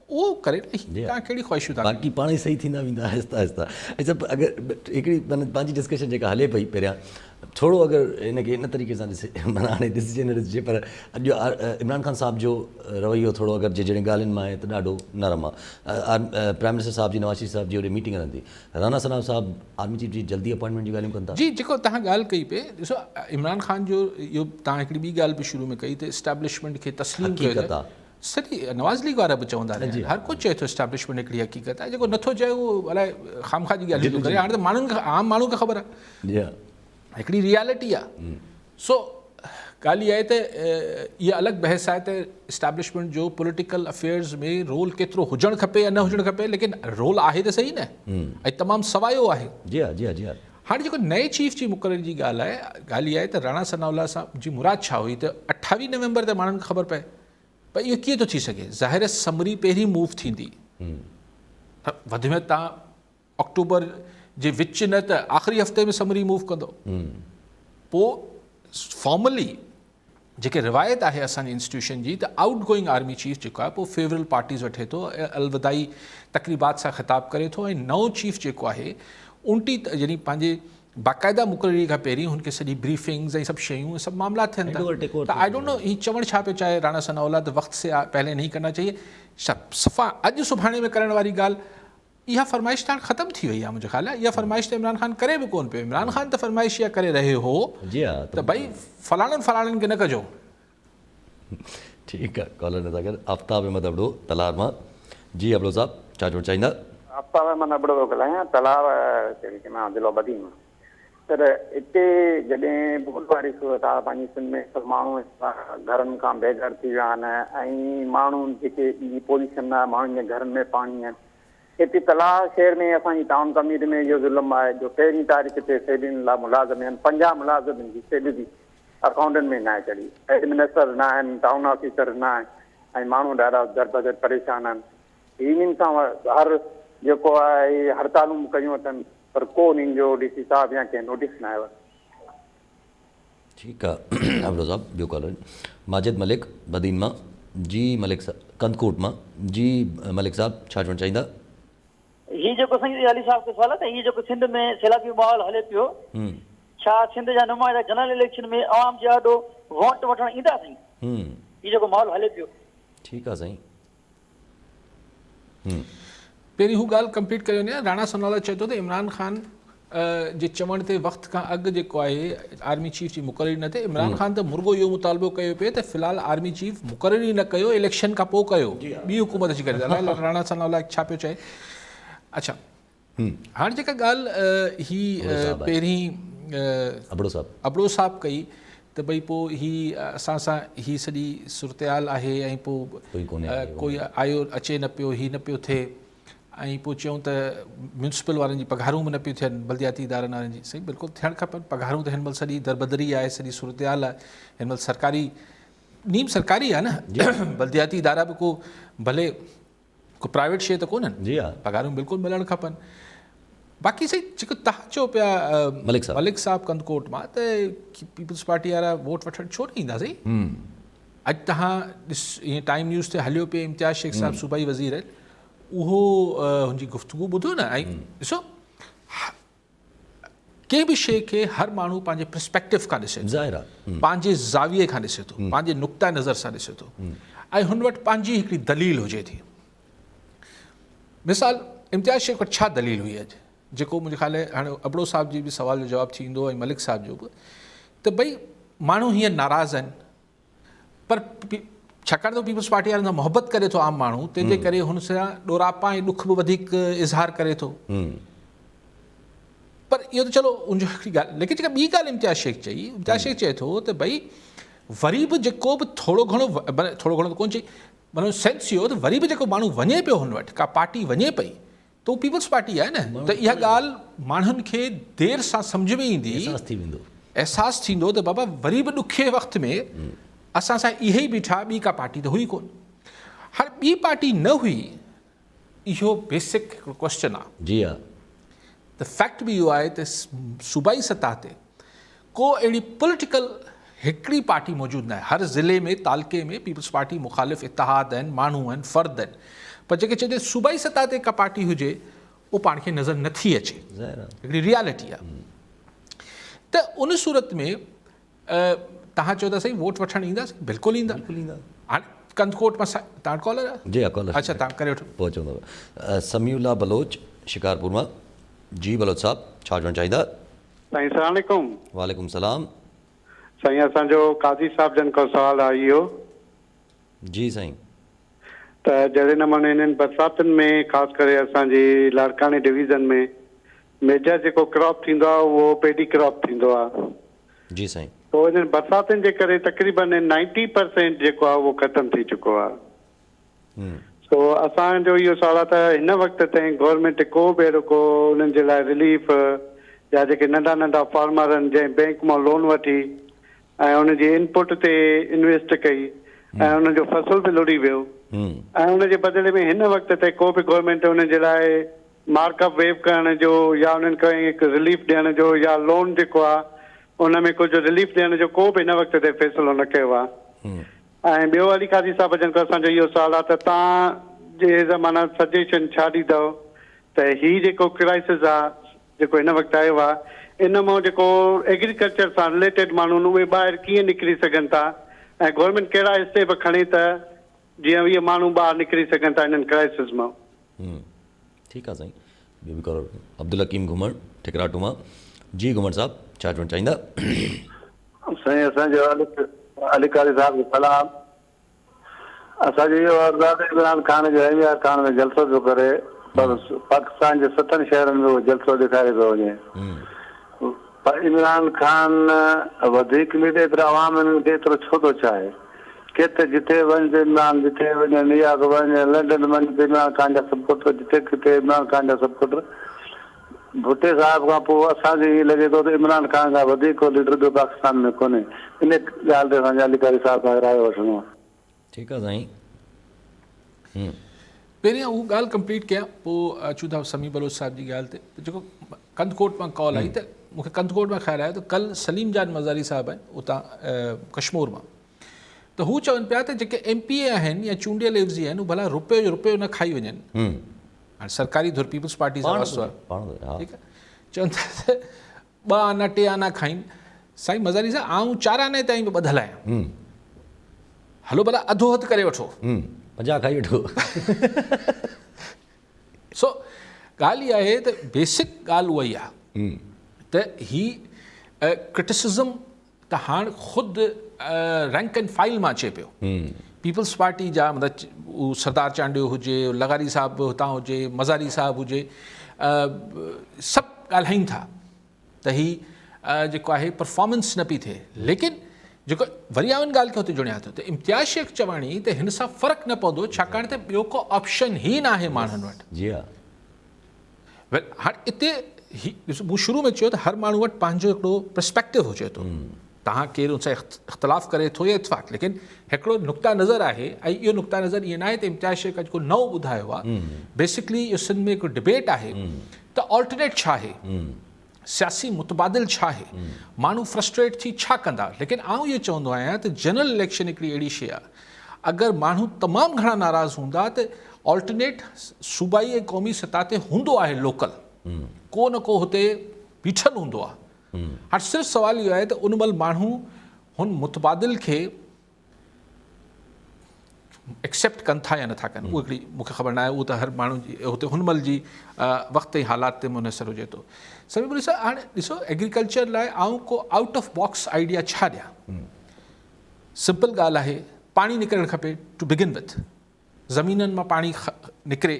B: اهو ڪري نه هي توهان ڪهڙي خواهشون ٿا ڪيو.
A: باقي پاڻ ئي صحيح ٿيندا ويندا آهستي آهستي. اڇا اگر هڪڙي معنيٰ پنهنجي ڊسڪشن جيڪا هلي پئي پهريان ٿورو اگر ان کي ان طريقي سان ڏسي معنيٰ هاڻي ڏسجي نه ڏسجي پر اڄ عمران خان صاحب جو رويو ٿورو اگر جي جهڙين ڳالهين مان آهي ته ڏاڍو نرم آهي. پرائم منسٽر صاحب جي نواز شريف صاحب جي هوڏي ميٽنگ هلندي رانا ثناء صاحب آرمي چيف جي جلدي اپوائنٽمينٽ جون ڳالهيون ڪن ٿا.
B: جي جيڪو توهان ڳالهه ڪئي پئي ڏسو عمران خان جو اهو توهان هڪڙي ٻي ڳالهه به شروع ۾ ڪئي ته اسٽيبلشمينٽ کي تسليم ڪيو
A: حقيقت آ.
B: سڄي نواز ليگ وارا به چوندا رهيا آهن هر ڪو چئي ٿو اسٽيبلشمينٽ هڪڙي حقيقت آهي جيڪو نٿو چئي اهو الائي خامخواه جي ڳالهيون ٿو ڪري هاڻي ته ماڻهن کي عام ماڻهو کي خبر آهي
A: جي ها
B: هڪڙي ريالٽي آ سو ڳالهه اها آهي ته اها الڳ بحث آهي ته اسٽيبلشمينٽ جو پوليٽيڪل افيئرز ۾ رول ڪيترو هجڻ کپي يا نه هجڻ کپي ليڪن رول آهي ته صحيح نه ۽ تمام سوايو آهي. جي ها جي ها جي ها. هاڻي جيڪو نئين چيف جي مقرري جي ڳالهه آهي ڳالهه اها آهي ته راڻا ثناء الله صاحب جي مراد ڇا هئي ته 28 نومبر تي ماڻهن کي خبر پئي پر اهو ڪيئن ٿو ٿي سگهي ظاهر سمري پهرين موو ٿيندي وڌ ۾ وڌ تان آڪٽوبر جي وچ نه ته آخري هفتي ۾ سمري موو ڪندو پوء فارملي جيڪي روايت آهي اسان جي انسٽيٽيوشن جي ته آئوٽ گوئنگ آرمي چيف جيڪو آهي پوء فيورل پارٽيز وٺي ٿو الوداعي تقريبات سان خطاب ڪري ٿو ۽ نئون چيف جيڪو آهي اونٽي يعني پنهنجي باقاعده مقرري کان پهرين هن کي سڄي بريفنگز ۽ سڀ شيون ۽ سڀ معاملا ٿين ٿا ته I don't know هي چوڻ ڇا پيو چاهي راڻا ثناء الله ته وقت سي پهلي نهين ڪرنا چاهيي صفا اڄ سڀاڻي ۾ ڪرڻ واري ڳالهه اها فرمائش ته هاڻ ختم ٿي وئي آهي منهنجي خيال آهي اها فرمائش ته عمران خان ڪري به ڪونه پيو عمران خان ته فرمائش اها ڪري رهيو هو ته ڀئي فلاڻن فلاڻن کي نه ڪجو.
A: ٺيڪ آ ڪالر نٿا ڪن آفتاب احمد ابڙو تلهار مان جي ابڙو صاحب ڇا چوڻ چاهيندا.
E: آفتاب احمد ابڙو ٿو ڳالهايان تلهار تعلقي مان ضلعو بدين مان سر اتي جڏهن ٻوڏ واري صورتحال پنهنجي سنڌ ۾ سڀ ماڻهو گهرن کان بي گهر ٿي ويا آهن ۽ ماڻهو جيڪي جي پوزيشن نه آهي ماڻهن جي گهرن ۾ پاڻي آهن هتي تلهار شهر ۾ اسان جي ٽائون ڪميٽي ۾ اهو ظلم آهي جو پهرين تاريخ تي سيلرين لاء ملازم آهن 50 ملازمن جي سيلري اڪائونٽن ۾ ناهي چڙهي ايڊمنسٽر نه آهن ٽائون آفيسر نه آهن ۽ ماڻهو ڏاڍا دربدر پريشان آهن انهن سان هر جيڪو آهي هڙتالون به ڪيون اٿن پر ڪو انهن جو ڊي سي صاحب يا ڪنهن نوٽيس ناهي ورتو.
A: ٺيڪ آ ابڙو صاحب ٻيو ڪالر ماجد ملڪ بدين مان جي ملڪ صاحب ڪنڌڪوٽ مان جي ملڪ صاحب ڇا چوڻ چاهيندا.
F: هي جيڪو سائين علي صاحب کي سوال آهي ته هي جيڪو سنڌ ۾ سيلابي ماحول هلي پيو ڇا سنڌ جا نمائندا جنرل اليڪشن ۾ عوام جي آڏو ووٽ وٺڻ ايندا سائين هي جيڪو ماحول هلي پيو.
A: ٺيڪ آ سائين.
B: پهرين هو ڳالهه ڪمپليٽ ڪري وڃي راڻا ثناء الله چئي ٿو ته عمران خان جي چوڻ تي وقت کان اڳ جيڪو آهي آرمي چيف جي مقرري نه ٿئي عمران خان ته مرڳو اهو مطالبو ڪيو پئي ته في الحال آرمي چيف مقرر ئي نه ڪيو اليڪشن کان پوء ڪيو ٻي حڪومت اچي ڪري راڻا ثناء الله ڇا پيو چئي اڇا هاڻ جيڪا ڳالهه هي پهرين
A: ابڙو صاحب
B: ابڙو صاحب ڪئي ته ڀئي پوء هي اسان سان هي سڄي صورتحال آهي ۽ پوء ڪوئي آيو اچي نه پيو هي نه پيو ٿئي ۽ پوء چيون ته ميونسپل وارن جي پگهارون به نه پيون ٿين بلدياتي ادارن وارن جي سائين بلڪل ٿيڻ کپن پگهارون ته هن مهل سڄي دربدري آهي سڄي صورتحال آهي هن مهل سرڪاري نيم سرڪاري آهي نه بلدياتي ادارا به ڪو ڀلي ڪو پرائيويٽ شيء ته ڪونهن جي ها پگهارون بلڪل ملڻ کپن باقي سائين جيڪو تهان چئو پيا ملڪ صاحب ملڪ صاحب ڪنڌڪوٽ مان ته پيپلز پارٽي وارا ووٽ وٺڻ ڇو نه ايندا سائين اڄ تهان ڏس ائين ٽائيم نيوز تي هليو پئي امتياز شيخ صاحب صوبائي وزير آهن اهو هن جي گفتگو ٻڌو نه ۽ ڏسو ڪنهن به شيء کي هر ماڻهو پنهنجي پرسپيڪٽو کان ڏسي ٿو ظاهر آهي پنهنجي زاويي کان ڏسي ٿو پنهنجي نقطه نظر سان ڏسي ٿو ۽ هن وٽ پنهنجي هڪڙي دليل هجي ٿي مثال امتياز شيخ وٽ ڇا دليل هئي اڄ جيڪو منهنجي خيال هاڻي ابڙو صاحب جي به سوال جو جواب ٿي ويندو ۽ ملڪ صاحب جو به ته ڀئي ماڻهو هيئن ناراض آهن پر ڇاڪاڻ ته پيپلز پارٽي وارن سان محبت ڪري ٿو عام ماڻهو تنهن جي ڪري هن سان ڏوراپا ۽ ڏک به وڌيڪ اظهار ڪري ٿو پر اهو ته چلو ان جو هڪڙي ڳالهه ليڪن جيڪا ٻي ڳالهه امتياز شيخ چئي امتياز شيخ چئي ٿو ته ڀئي وري به جيڪو به ٿورو گهڻو ٿورو گهڻو ته ڪونه چئي مطلب سينس اهو ته وري به جيڪو ماڻهو وڃي پيو هن وٽ ڪا پارٽي وڃي پئي ته هو پيپلز پارٽي آهي نه ته اها ڳالهه ماڻهن کي دير سان سمجهه ۾ ايندي
A: احساس ٿي ويندو
B: احساس ٿيندو ته بابا وري به ڏکي وقت ۾ اسان سان اهي ئي بيٺا ٻي ڪا پارٽي ته هئي ڪونه هاڻي ٻي پارٽي نه هئي اهو بيسڪ هڪڙو ڪوشچن آهي
A: جي ها
B: ته فيڪٽ به اهو آهي ته صوبائي سطح تي ڪو اهڙي پوليٽيڪل هڪڙي پارٽي موجود ناهي هر ضلعي ۾ تعلقي ۾ پيپلز پارٽي مخالف اتحاد آهن ماڻهو آهن فرد آهن پر جيڪي چئجي صوبائي سطح تي ڪا پارٽي هجي اهو پاڻ کي نظر نٿي اچي هڪڙي ريالٽي آهي ته ان صورت ۾ تهان چئو ٿا سائين ووٽ وٺڻ ايندا بلڪل ايندا
A: بلڪل ايندا
B: هاڻي ڪنڌڪوٽ مان تان ڪالر
A: جي ها ڪالر
B: اچھا تان ڪري وٺو
A: پوء چوندو سميع الله بلوچ شڪارپور مان جي بلوچ صاحب ڇا چوڻ چاهيندا
D: سائين السلام عليڪم.
A: وعليڪم السلام.
D: سائين اسان جو قاضي صاحب جن کان سوال آهي اهو.
A: جي سائين.
D: ته جهڙي نموني هنن برساتن ۾ خاص ڪري اسان جي لاڙڪاڻي ڊويزن ۾ ميجر جيڪو ڪراپ ٿيندو آهي اهو پيڊي ڪراپ ٿيندو آهي.
A: جي سائين.
D: سو انهن برساتن جي ڪري تقريبن نائنٽي پرسينٽ جيڪو آهي اهو ختم ٿي چڪو آهي. سو اسان جو اهو سوال آهي ته هن وقت تائين گورنمينٽ ڪو به اهڙو ڪو انهن جي لاء رليف يا جيڪي ننڍا ننڍا فارمر آهن جنهن بينڪ مان لون وٺي ۽ ان جي انپٽ تي انويسٽ ڪئي ۽ انهن جو فصل به لڙهي ويو ۽ ان جي بدلي ۾ هن وقت تائين ڪو به گورنمينٽ انهن جي لاء مارڪ اپ ويو ڪرڻ جو يا انهن کي هڪ رليف ڏيڻ جو يا لون جيڪو آهي ان ۾ ڪجهه رليف ڏيڻ جو ڪو به هن وقت تي فيصلو نه ڪيو آهي ۽ ٻيو علي قاضي صاحب جن کان اسان جو اهو سوال آهي ته توهان جي ايز ا معنيٰ سجيشن ڇا ڏيندؤ ته هي جيڪو ڪرائسس آهي جيڪو هن وقت آيو آهي ان مان جيڪو ايگريڪلچر سان رليٽيڊ ماڻهو آهن اهي ٻاهر ڪيئن نڪري سگهن ٿا ۽ گورنمينٽ ڪهڙا اسٽيپ کڻي ته جيئن اهي ماڻهو ٻاهر نڪري سگهن ٿا انهن ڪرائسس مان.
A: ٺيڪ آ سائين ٻيو به ڪالر عبدالحڪيم گهمڻ ٺڪراٽو مان جي گهمڻ صاحب ڇا چوڻ چاهيندا.
G: سائين اسان جو علي قاري صاحب کي سلام اسان جو اهو عرض آهي ته عمران خان جو ايم آر خان ۾ جلسو پيو ڪري پر پاڪستان جي ستن شهرن ۾ اهو جلسو ڏيکاري پيو وڃي پر عمران خان وڌيڪ ليڊر ايترو عوام انهن کي ايترو ڇو ٿو چاهي ڪٿ جٿي وڃ ته عمران جٿي وڃ نيويارڪ وڃ لنڊن وڃ ته عمران خان جا سپورٽر جٿي ڪٿي عمران خان جا سپورٽر ڀٽي صاحب کان پوء اسان کي ائين لڳي ٿو ته عمران خان کان وڌيڪ ڪو ليڊر ٻيو پاڪستان ۾ ڪونهي ان ڳالهه تي اسان جي علي قاري صاحب کان رايو وٺڻو آهي.
A: ٺيڪ آ سائين.
B: پهريان اهو ڳالهه ڪمپليٽ ڪيان پوء اچون ٿا سميع بلوچ صاحب جي ڳالهه تي جيڪو ڪنڌڪوٽ مان ڪال آئي ته مون کي ڪنڌڪوٽ مان خيال آيو ته ڪل سليم جان مزاري صاحب آهن اتان ڪشمور مان ته هو چون پيا ته جيڪي ايم پي اي آهن يا چونڊيل عيوضي آهن هو ڀلا روپيو جو روپيو نه کائي وڃن هاڻي سرڪاري ڌر پيپلز پارٽي سان واسطو آهي ٺيڪ آهي چون ٿا ته ٻه آنا ٽي آنا کائين سائين مزاري صاحب آئون چار آني تائين به ٻڌل آهيان هلو ڀلا اڌو اڌ ڪري وٺو
A: 50 کائي وٺو
B: سو ڳالهه اها آهي ته بيسڪ ڳالهه اها ئي آهي ته هي ڪرٽسزم ته هاڻ خود رينڪ اينڊ فائل مان اچي پيو پيپلز پارٽي جا مطلب سردار چانڊيو هجي لغاري صاحب هتان هجي مزاري صاحب هجي سڀ ڳالهائين ٿا ته هي جيڪو آهي پرفارمنس نه پئي ٿئي ليڪن جيڪو وري آئون ان ڳالهه کي هتي جوڙيان ٿو ته امتياز شيخ چواڻي ته هن سان فرق نه پوندو ڇاڪاڻ ته ٻيو ڪو آپشن ئي ناهي ماڻهن وٽ.
A: جي ها.
B: ويل هاڻ اتي هي ڏسو مون شروع ۾ چيو ته هر ماڻهو وٽ پنهنجو هڪڙو پرسپيڪٽو هجي ٿو تهان ڪير ان سان اختلاف ڪري ٿو يا اتفاق ليڪن هڪڙو نقطه نظر آهي ۽ اهو نقطه نظر ائين ناهي ته امتياز شيخ اڄ ڪو نئون ٻڌايو آهي بيسڪلي اهو سنڌ ۾ هڪ ڊبيٽ آهي ته آلٽرنيٽ ڇا آهي سياسي متبادل ڇا آهي؟ ماڻهو فرسٽريٽ ٿي ڇا ڪندا؟ ليڪن آئون اهو چوندو آهيان ته جنرل اليڪشن هڪڙي اهڙي شيء آهي اگر ماڻهو تمام گهڻا ناراض هوندا ته آلٽرنيٽ صوبائي ۽ قومي سطح تي هوندو آهي لوڪل ڪو نه ڪو هتي بيٺل هوندو آهي هاڻ صرف سوال اهو آهي ته ان مهل ماڻهو هن متبادل کي ايڪسيپٽ ڪن ٿا يا نٿا ڪن اهو هڪڙي مون کي خبر ناهي اهو ته هر ماڻهو جي هتي هن مهل جي وقت ۽ حالات تي منحصر هجي ٿو سمي بولي صاحب هاڻي ڏسو ايگريڪلچر لاء آئون ڪو آئوٽ آف باڪس آئيڊيا ڇا ڏيان سمپل ڳالهه آهي پاڻي نڪرڻ کپي ٽو بگن وٿ زمينن مان پاڻي نڪري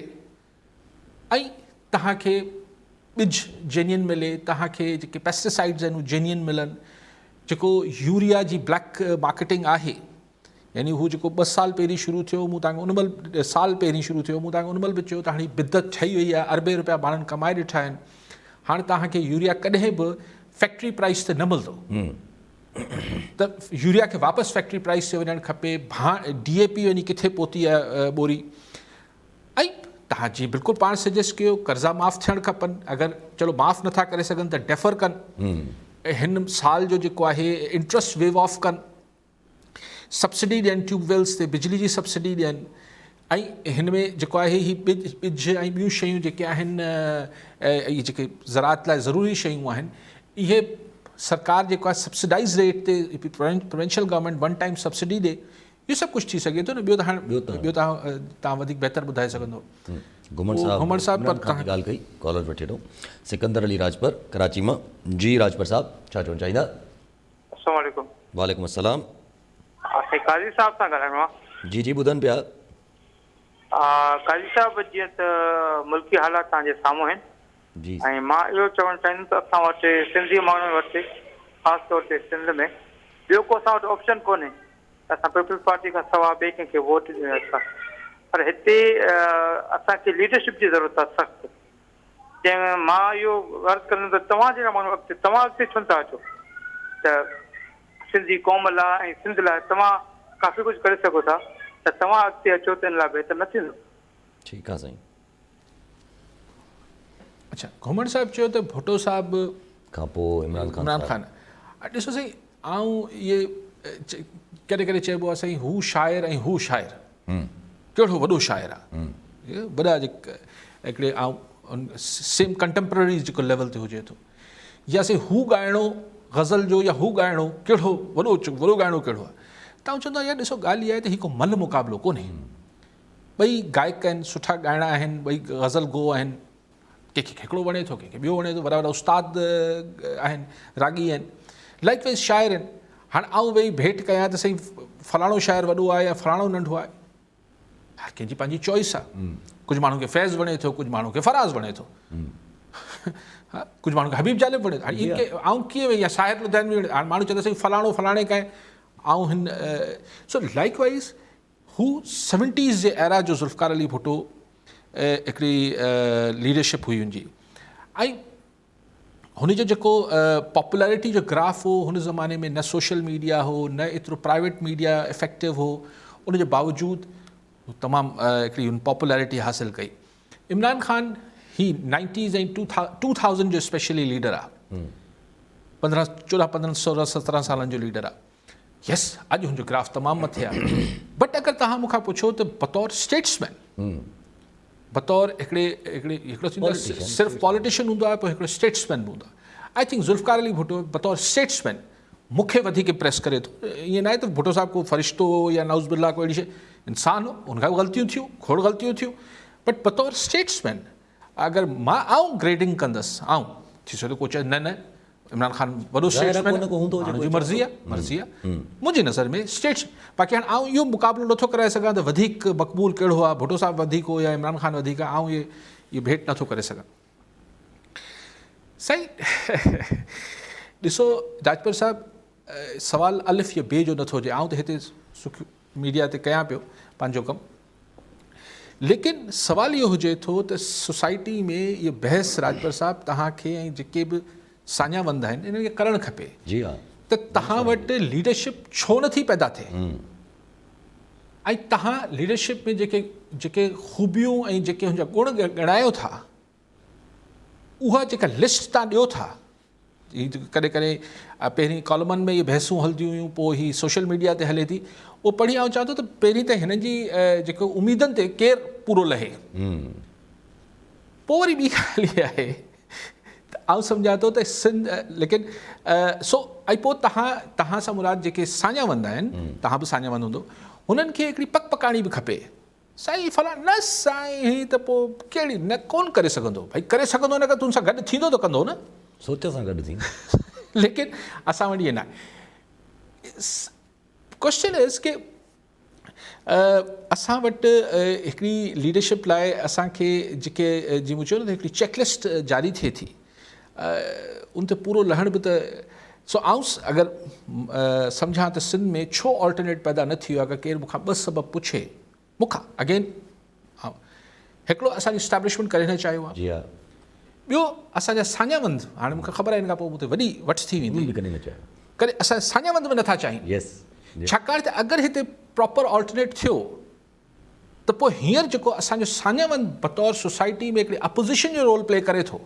B: ۽ توهان کي ٻج جينين ملي، توهان کي جيڪي پيسٽيسائيڊز آهن اهي جينين ملن، جيڪو يوريا جي بليڪ مارڪيٽنگ آهي يعني هو جيڪو ٻه سال پهرين شروع ٿيو مون توهان کي ان مهل سال پهرين شروع ٿيو مون توهان کي ان مهل به چيو ته هاڻي بدعت ٺهي وئي آهي اربين روپيا ماڻهن ڪمائي ڏٺا آهن هاڻي توهان کي يوريا ڪڏهن به فيڪٽري پرائس تي نه ملندو ته يوريا کي واپس فيڪٽري پرائس تي وڃڻ کپي ڀاڻ ڊي اي پي وڃي ڪٿي پهتي آهي ٻوري ۽ توهان جيئن بلڪل پاڻ سجيسٽ ڪيو قرضا معاف ٿيڻ کپن اگر چلو معاف نٿا ڪري سگهن ته ڊيفر ڪن هن سال جو جيڪو آهي انٽرسٽ ويو آف ڪن سبسڊي ڏين ٽيوب ويلز تي بجلي جي سبسڊي ڏين ۽ هن ۾ جيڪو آهي هي ٻج ٻج ۽ ٻيون شيون جيڪي آهن اهي جيڪي زراعت لاء ضروري شيون آهن اهي سرڪار جيڪو آهي سبسڊائز ريٽ تي provincial government one time subsidy ڏي اهو سڀ ڪجهه ٿي سگهي ٿو نه ٻيو ته هاڻ ٻيو ته توهان وڌيڪ بهتر ٻڌائي سگهندو.
A: گهمڻ صاحب گهمڻ صاحب پر توهان ڳالهه ڪئي ڪالر وٺي ٿو سڪندر علي راڄپر ڪراچي مان جي راڄپر صاحب ڇا چوڻ چاهيندا.
H: السلام عليڪم.
A: وعليڪم السلام.
H: سائين قاضي صاحب سان ڳالهائڻو آ.
A: جي جي ٻڌن پيا.
H: قاضي صاحب جيئن ته ملڪي حالات توهان جي سامهون آهن
A: جي
H: ۽ مان اهو چوڻ چاهيندم ته اسان وٽ سنڌي ماڻهن وٽ خاص طور تي سنڌ ۾ ٻيو ڪو اسان وٽ آپشن ڪونهي ته اسان پيپلز پارٽي کان سوا ٻئي ڪنهن کي ووٽ ڏيون يا ڇا پر هتي اسان کي ليڊرشپ جي ضرورت آهي سخت جنهن ۾ مان اهو عرض ڪندم ته توهان جهڙا ماڻهو اڳتي توهان اڳتي ڇو نٿا اچو ته سنڌي قوم لاء ۽ سنڌ لاء توهان ڪافي ڪجهه ڪري سگهو ٿا ته توهان اڳتي اچو ته ان لاء بهتر نه ٿيندو.
A: ٺيڪ آ سائين.
B: اڇا گهمڻ صاحب چيو ته ڀٽو صاحب
A: کان پوء عمران خان
B: عمران خان ڏسو سائين آئون اهي ڪڏهن ڪڏهن چئبو آهي سائين هو شاعر ۽ هو شاعر ڪهڙو وڏو شاعر آهي وڏا جيڪ هڪڙي آئون سيم ڪنٽمپرري جيڪو ليول تي هجي ٿو يا سائين هو ڳائڻو غزل جو يا هو ڳائڻو ڪهڙو وڏو وڏو ڳائڻو ڪهڙو آهي ته آئون چوندو آهيان يار ڏسو ڳالهه اها آهي ته هي ڪو ملهه مقابلو ڪونهي ٻئي گائڪ آهن، سٺا ڳائڻا آهن، ٻئي غزل گو آهن، ڪنهن کي هڪڙو وڻي ٿو، ڪنهن کي ٻيو وڻي ٿو، وڏا وڏا استاد آهن، راڳي آهن، لائڪ وائز شاعر آهن. هاڻ آئون ويهي ڀيٽ ڪيان ته سائين فلاڻو شاعر وڏو آهي يا فلاڻو ننڍو آهي، هر ڪنهن جي پنهنجي چوائس آهي. ڪجهه ماڻهن کي فيض وڻي ٿو، ڪجهه ماڻهن کي فراز وڻي ٿو، ڪجهه ماڻهن کي حبيب جالب وڻي ٿو. هاڻي آئون ڪيئن ويهي يا ساحر لڌيانوي وڻي ٿو، هاڻي ماڻهو چوندا سائين فلاڻو فلاڻي کان آئون هن سو لائڪ وائز هو سيونٽيز جي ايرا جو ذوالفقار علي ڀٽو هڪڙي ليڊرشپ هئي هن جي ۽ هن جو جيڪو پاپولرٽي جو گراف هو هن زماني ۾ نه سوشل ميڊيا هو نه ايترو پرائيويٽ ميڊيا افيڪٽو هو ان جي باوجود تمام هڪڙي هن پاپولرٽي حاصل ڪئي عمران خان هي نائنٽيز ۽ 2000 جو اسپيشلي ليڊر آ 15 14 15 16 17 سالن جو ليڊر آ يس اڄ هن جو گراف تمام مٿي آهي بٽ اگر توهان مون کان پڇو ته بطور اسٽيٽسمين بطور هڪڙي هڪڙي هڪڙو ٿيندو آهي صرف پاليٽيشن هوندو آهي پوء هڪڙو اسٽيٽسمين به هوندو آهي I think Zulfiqar Ali Bhutto بطور اسٽيٽسمين مون کي وڌيڪ امپريس ڪري ٿو ائين ناهي ته ڀٽو صاحب ڪو فرشتو هو يا نعوذ بالله ڪو اهڙي شيء انسان هو ان کان به غلطيون ٿيون کوڙ غلطيون ٿيون بٽ بطور اسٽيٽسمين اگر مان آئون گريڊنگ ڪندس آئون ٿي سگهي ٿو ڪو چئي نه نه عمران خان وڏو اسٽيٽسمين آهي جي مرضي آهي مرضي آهي منهنجي نظر ۾ اسٽيٽس باقي هاڻي آئون اهو مقابلو نٿو ڪرائي سگهان ته وڌيڪ مقبول ڪهڙو آهي ڀٽو صاحب وڌيڪ هو يا عمران خان وڌيڪ آهي آئون اهي ڀيٽ نٿو ڪري سگهان سائين ڏسو راجپر صاحب سوال الف يا بي جو نٿو هجي آئون ته هتي ميڊيا تي ڪيان پيو پنهنجو ڪم ليڪن سوال اهو هجي ٿو ته سوسائٽي ۾ اهو بحث راڄپر صاحب توهان کي ۽ جيڪي به ساڃاهه وند آهن انهن کي ڪرڻ کپي
A: جي ها
B: ته توهان وٽ ليڊرشپ ڇو نٿي پيدا ٿئي ۽ توهان ليڊرشپ ۾ جيڪي جيڪي خوبيون ۽ جيڪي هن جا گڻ ڳڻايو ٿا اها جيڪا لسٽ توهان ڏيو ٿا هي ڪڏهن ڪڏهن پهرين ڪالمن ۾ اهي بحثون هلنديون هيون پوء هي سوشل ميڊيا تي هلي ٿي اهو پڙهي آئون چوان ٿو ته پهرين ته هنن جي جيڪو اميدن تي ڪير پورو لهي پوء وري ٻي ڳالهه اها آهي ته آئون سمجهان ٿو ته سنڌ ليڪن سو ۽ پوء تهان تهان سان مراد جيڪي ساڃاهه وند آهن تهان به ساڃاهه وند هوندو هنن کي هڪڙي پڪ پڪاڻي به کپي سائين فلان نه سائين هي ته پوء ڪهڙي نه ڪون ڪري سگهندو ڀائي ڪري سگهندو نه تون سان گڏ ٿيندو ته ڪندو نه
A: سوچ سان گڏ ٿيندو
B: ليڪن اسان وٽ ائين نه ڪوشچن از ڪي اسان وٽ هڪڙي ليڊرشپ لاء اسان کي جيڪي جي مون چيو نه ته هڪڙي چيڪ لسٽ جاري ٿئي ٿي ان تي پورو لهڻ به ته سو آئون اگر سمجهان ته سنڌ ۾ ڇو آلٽرنيٽ پيدا نه ٿي ويو اگر ڪير مون کان ٻه سبب پڇي مون کان اگين هڪڙو اسان جي اسٽيبلشمينٽ ڪري نه چاهيو آهي
A: جي ها
B: ٻيو اسان جا ساڃا وند هاڻي مون کي خبر آهي ان کان پوء مون تي وڏي وٺ ٿي ويندي
A: ڪڏهن نه چاهيو
B: ڪڏهن اسان ساڃا وند به نٿا چاهين
A: يس
B: ڇاڪاڻ ته اگر هتي پراپر آلٽرنيٽ ٿيو ته پوء هينئر جيڪو اسان جو ساڃاهه وند بطور سوسائٽي ۾ هڪڙي اپوزيشن جو رول پلي ڪري ٿو،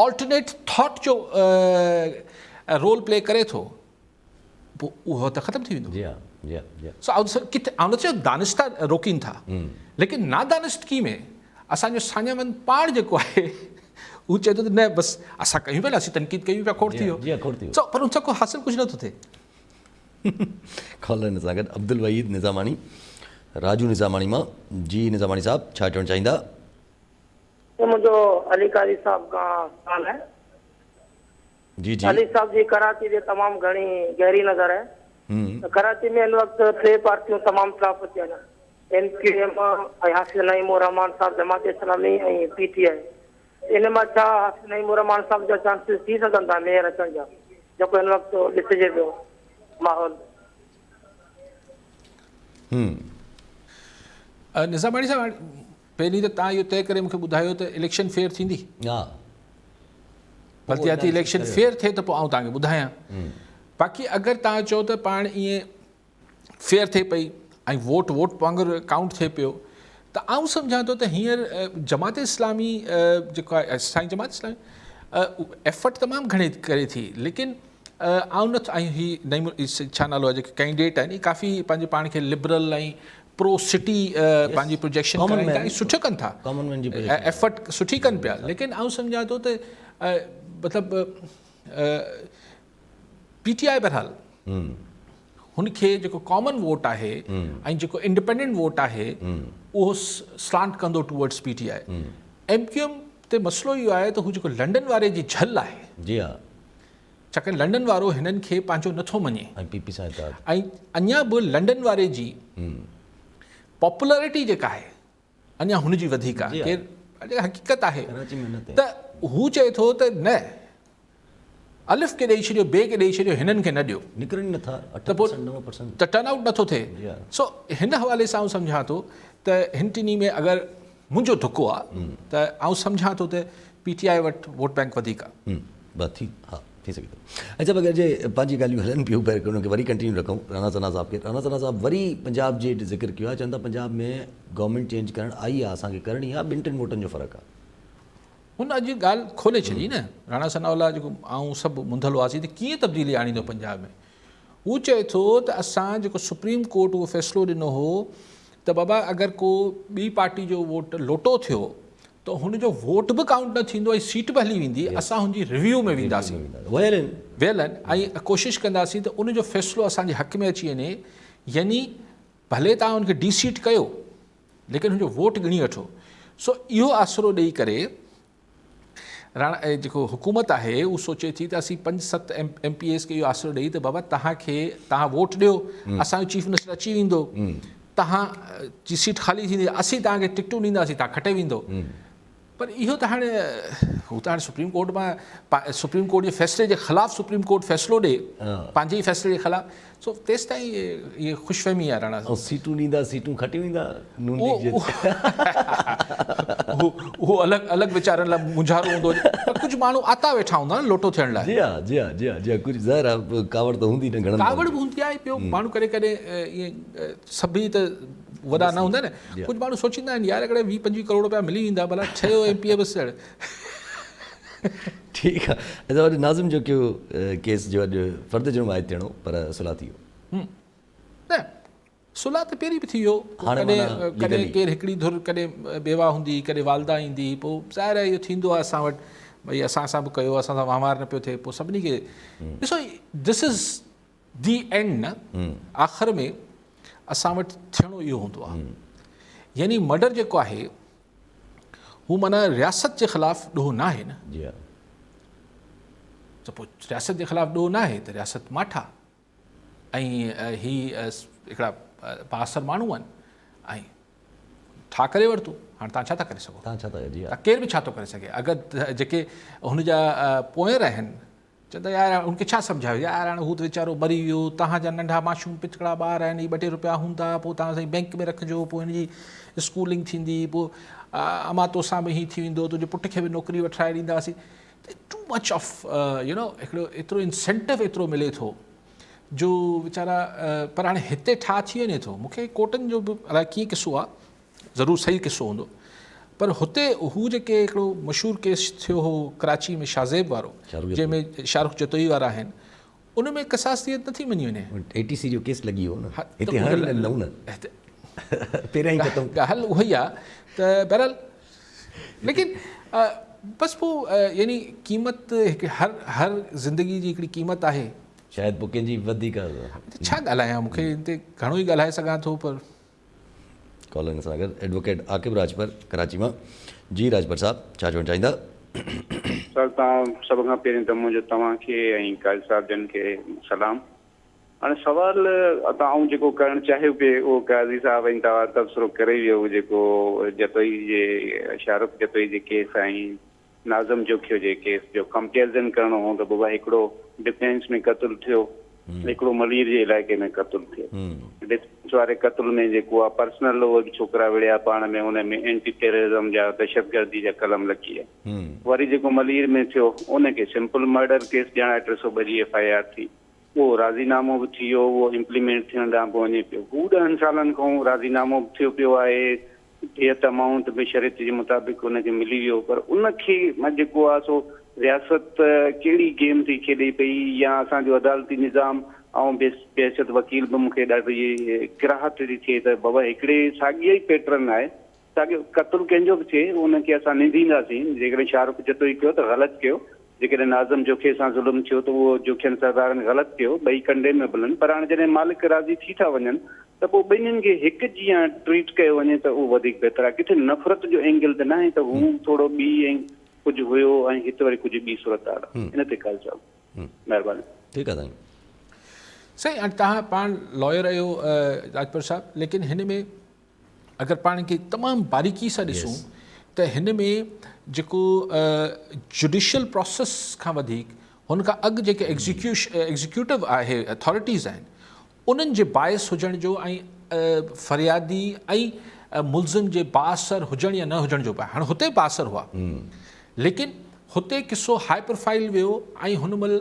B: آلٽرنيٽ ٿاٽ جو رول پلي ڪري ٿو، پوء اهو ته ختم ٿي ويندو.
A: جي ها جي ها جي ها.
B: سو آئون ڪٿي آئون نه چيو دانسته روڪين ٿا، ليڪن نادانستگي ۾ اسان جو ساڃاهه وند پاڻ جيڪو آهي هو چئي ٿو ته نه بس اسان ڪيون پيا نه اسين تنقيد ڪيون پيا کوڙ ٿي ويو.
A: جي ها کوڙ ٿي ويو.
B: سو پر ان سان ڪو حاصل ڪجهه نه ٿو ٿئي.
A: ڪالر سان گڏ عبدالوحيد نظاماڻي راجو نظاماڻي مان جي نظاماڻي صاحب ڇا چوڻ چاهيندا.
I: منهنجو علي قاضي صاحب کان سوال آهي.
A: جي جي.
I: علي صاحب جي ڪراچي تي تمام گهڻي گهري نظر آهي ته ڪراچي ۾ هن وقت ٽي پارٽيون تمام ٽاپ تي آهن M Q M ۽ Hafiz Naeem الرحمان صاحب جماعت اسلامي ۽ پي ٽي آء ان مان ڇا حافظ نعيم الرحمان صاحب جا چانسز ٿي سگهن ٿا ميئر اچڻ جا جيڪو هن وقت ڏسجي پيو. ماحول.
B: نظاماڻي صاحب پهرين ته توهان اهو طئي ڪري مون کي ٻڌايو ته اليڪشن فيئر ٿيندي؟
A: ها.
B: بلدياتي اليڪشن فيئر ٿئي ته پوء آئون توهان کي ٻڌايان. باقي اگر توهان چئو ته پاڻ ائين فيئر ٿئي پئي ۽ ووٽ ووٽ وانگر ڪائونٽ ٿئي پيو ته آئون سمجهان ٿو ته هينئر جماعت اسلامي جيڪو آهي سائين جماعت اسلامي ايفرٽ تمام گهڻي ڪري ٿي ليڪن آئون نه ۽ هي نعيم ڇا نالو آهي جيڪي ڪينڊيڊيٽ آهن ڪافي پنهنجي پاڻ کي لبرل ۽ پرو سٽي پنهنجي پروجيڪشن ڪرائين ٿا ۽ سٺو ڪن ٿا ايفرٽ سٺي ڪن پيا ليڪن آئون سمجهان ٿو ته مطلب پي ٽي آء بهرحال هن کي جيڪو ڪامن ووٽ آهي ۽ جيڪو انڊيپينڊنٽ ووٽ آهي اهو سلانٽ ڪندو towards P T I. M Q M تي مسئلو اهو آهي ته هو جيڪو لنڊن واري جي جهل آهي
A: جي ها
B: ڇاڪاڻ لنڊن وارو هنن کي پنهنجو نٿو مڃي
A: ۽ پي پي سان اتحاد
B: ۽ اڃا به لنڊن واري جي پاپولرٽي جيڪا آهي اڃا هن جي وڌيڪ آهي ڪير حقيقت آهي ته هو چئي ٿو ته نه الف کي ڏئي ڇڏيو بي کي ڏئي ڇڏيو هنن کي نه ڏيو.
A: نڪرن ئي نٿا 8% 9%.
B: ته ٽرن آئوٽ نٿو ٿئي. سو هن حوالي سان آئون سمجهان ٿو ته هن ٽنهي ۾ اگر منهنجو ڌڪو آ ته آئون سمجهان ٿو ته پي ٽي آء وٽ ووٽ بينڪ وڌيڪ
A: آ. بس ٿي ها ٿي سگهي ٿو. اچا بغير جي پنهنجي ڳالهيون هلن پيون پر ان کي وري ڪنٽينيو رکون رانا ثنا صاحب کي رانا ثنا صاحب وري پنجاب جي ذڪر ڪيو آ چون ٿا پنجاب ۾ گورنمينٽ چينج ڪرڻ آئي آ اسان کي ڪرڻي آ ٻن ٽن ووٽن جو فرق آ.
B: هن اڄ ڳالهه کولي ڇڏي نه راڻا ثناء الله جيڪو آئون سڀ منڌل هئاسين ته ڪيئن تبديلي آڻيندو پنجاب ۾ هو چئي ٿو ته اسان جيڪو سپريم ڪورٽ اهو فيصلو ڏنو هو ته بابا اگر ڪو ٻي پارٽي جو ووٽ لوٽو ٿيو ته هن جو ووٽ به ڪائونٽ نه ٿيندو ۽ سيٽ به هلي ويندي اسان هن جي ريويو ۾ وينداسين
A: ويل آهن
B: ويل آهن ۽ ڪوشش ڪنداسين ته ان جو فيصلو اسان جي حق ۾ اچي وڃي يعني ڀلي توهان ان کي ڊي سيٽ ڪيو ليڪن هن جو ووٽ ڳڻي وٺو. سو اهو آسرو ڏئي ڪري راڻا جيڪو حڪومت آهي اهو سوچي ٿي ته اسين پنج ست ايم پي ايز کي اهو آسرو ڏئي ته بابا توهان کي توهان ووٽ ڏيو اسان جو چيف منسٽر اچي ويندو توهان جي سيٽ خالي ٿيندي اسين توهان کي ٽڪٽون ڏينداسين توهان کٽي ويندو. پر اهو ته هاڻي هو ته هاڻي سپريم ڪورٽ مان سپريم ڪورٽ جي فيصلي جي خلاف سپريم ڪورٽ فيصلو ڏي پنهنجي ئي فيصلي جي خلاف سو تيستائين اهي خوش فهمي آهي راڻا
A: صاحب. سيٽون ڏيندا سيٽون کٽي ويندا نون ليگ جي
B: اهو الڳ الڳ ويچارن لاء مونجهارو هوندو هجي پر ڪجهه ماڻهو آتا ويٺا هوندا نه لوٽو ٿيڻ لاء.
A: جي ها جي ها جي ها جي ها ڪجهه ظاهر آهي ڪاوڙ ته هوندي نه گهڻن
B: ڪاوڙ به هوندي آهي ٻيو ماڻهو ڪڏهن ڪڏهن ائين سڀئي ته وڏا نه هوندا نه ڪجهه ماڻهو سوچيندا آهن يار اگر 20 25 ڪروڙ رپيا ملي ويندا ڀلا ٺهيو ايم پي اي بس
A: ٺيڪ آ اچا اڄ ناظم جو ڪيو ڪيس جو اڄ فرد جرم عائد ٿيڻو پر صلح ٿي ويو.
B: نه صلح ته پهرين به ٿي ويو ڪڏهن ڪڏهن ڪير هڪڙي ڌر ڪڏهن بيواهه هوندي ڪڏهن والده ايندي پوء ظاهر آهي اهو ٿيندو آهي اسان وٽ ڀئي اسان سان به ڪيو اسان سان وهنوار نه پيو ٿئي پوء سڀني کي ڏسو دس از the and نه آخر ۾ اسان وٽ ٿيڻو اهو هوندو آهي يعني مرڊر جيڪو آهي هو معنيٰ رياست جي خلاف ڏوهه نه آهي نه
A: جي ها
B: ته پوء رياست جي خلاف ڏوهه نه آهي ته رياست ماٺا ۽ هي هڪڙا بااثر ماڻهو آهن ۽ ٺاهه ڪري ورتو هاڻ تان ڇا ٿا ڪري سگهو
A: تان ڇا ٿا جي ها
B: ڪير به ڇا ٿو ڪري سگهي اگر جيڪي هن جا پوئر آهن چون ٿا يار هن کي ڇا سمجهايو يار هاڻي هو ته ويچارو مري ويو توهان جا ننڍا معصوم پتڪڙا ٻار آهن هي ٻه ٽي روپيا هوندا پوء توهان سائين بينڪ ۾ رکجو پوء هن جي اسڪولنگ ٿيندي پوء امان توسان به هي ٿي ويندو تنهنجي پٽ کي به نوڪري وٺرائي ڏينداسين ته too much of you know هڪڙو ايترو انسينٽو ايترو ملي ٿو جو ويچارا پر هاڻي هتي ٺاهه ٿي وڃي ٿو مونکي ڪورٽن جو به الائي ڪيئن قصو آهي ضرور صحيح قصو هوندو پر هتي هو جيڪي هڪڙو مشهور ڪيس ٿيو هو ڪراچي ۾ شاهزيب وارو جنهن ۾ شاهرخ جتوئي وارا آهن ان ۾ قصاص ديت نٿي مڃي وڃي.
A: اي ٽي سي جو ڪيس لڳي ويو نه هتي هاڻي نه ڏنائون نه پهريان ئي ختم.
B: ڳالهه اها ئي آهي ته بهرحال ليڪن بس پوء يعني قيمت هڪ هر هر زندگي جي هڪڙي قيمت آهي.
A: شايد پوء ڪنهن جي وڌيڪ.
B: ڇا ڳالهايان مون کي هن تي گهڻو ئي ڳالهائي سگهان ٿو پر.
A: ڪالر سان گڏ ايڊووڪيٽ عاقب راڄپر ڪراچي مان جي راڄپر صاحب ڇا چوڻ چاهيندا.
J: سر توهان سڀ کان پهرين ته منهنجو توهان کي ۽ قاضي صاحب جن کي سلام هاڻي سوال ته آئون جيڪو ڪرڻ چاهيو پئي اهو قاضي صاحب ۽ توهان تبصرو ڪري ويو جيڪو جتوئي جي شاهرخ جتوئي جي ڪيس ۽ ناظم جوکيو جي ڪيس جو ڪمپيرزن ڪرڻو هو ته بابا هڪڙو ڊفينس ۾ قتل ٿيو. هڪڙو ملير جي علائقي ۾ قتل ٿيو. ڊفينس واري قتل ۾ جيڪو آ پرسنل اهي به ڇوڪرا وڙهيا پاڻ ۾ ان ۾ اينٽي ٽيررزم جا دهشتگردي جا قلم لڳي ويا. وري جيڪو ملير ۾ ٿيو ان کي سمپل مرڊر ڪيس ڄاڻائي 302 جي ايف I R ٿي. اهو راضي نامو به ٿي ويو اهو امپليمينٽ ٿيڻ ڏانهن به وڃي پيو. هو ڏهن سالن کان راضي نامو به ٿيو پيو آهي ڊيٿ امائونٽ به شريعت جي مطابق ان کي ملي ويو پر ان کي جيڪو آ سو رياست ڪهڙي گيم ٿي کيڏي پئي يا اسان جو عدالتي نظام آئون بحيثيت وڪيل به مون کي ڏاڍي ڪراهت ٿي ٿئي ته بابا هڪڙي ساڳي ئي پيٽرن آهي ساڳيو قتل ڪنهن جو به ٿئي ان کي اسان نندينداسين جيڪڏهن شاهه رخ جتوئي ڪيو ته غلط ڪيو جيڪڏهن ناظم جوکيي سان ظلم ٿيو ته اهو جوکين سردارن غلط ڪيو، ٻئي ڪنڊيميبل آهن، پر هاڻي جڏهن مالڪ راضي ٿي ٿا وڃن ته پوء ٻنهين کي هڪ جيان ٽريٽ ڪيو وڃي ته اهو وڌيڪ بهتر آهي. ڪٿي نفرت جو اينگل ته ناهي ته هو ٿورو ٻي ۽ ڪجهه هيو ۽ هت وري ڪجهه ٻي صورتحال آهي. ان تي قاضي صاحب مهرباني.
A: ٺيڪ آهي سائين.
B: سائين هاڻي توهان پاڻ لائر آهيو راجپر صاحب ليڪن هن ۾ اگر پاڻ کي تمام باريڪي سان ڏسون ته هن ۾ جيڪو جڊيشل پروسيس کان وڌيڪ هن کان اڳ جيڪي ايگزيڪيوٽو آهي اٿارٽيز آهن انهن جي باعث هجڻ جو ۽ فريادي ۽ ملزم جي بااثر هجڻ يا نه هجڻ جو به هاڻي هتي بااثر هئا ليڪن هتي قصو هاء پروفائل ويو ۽ هن مهل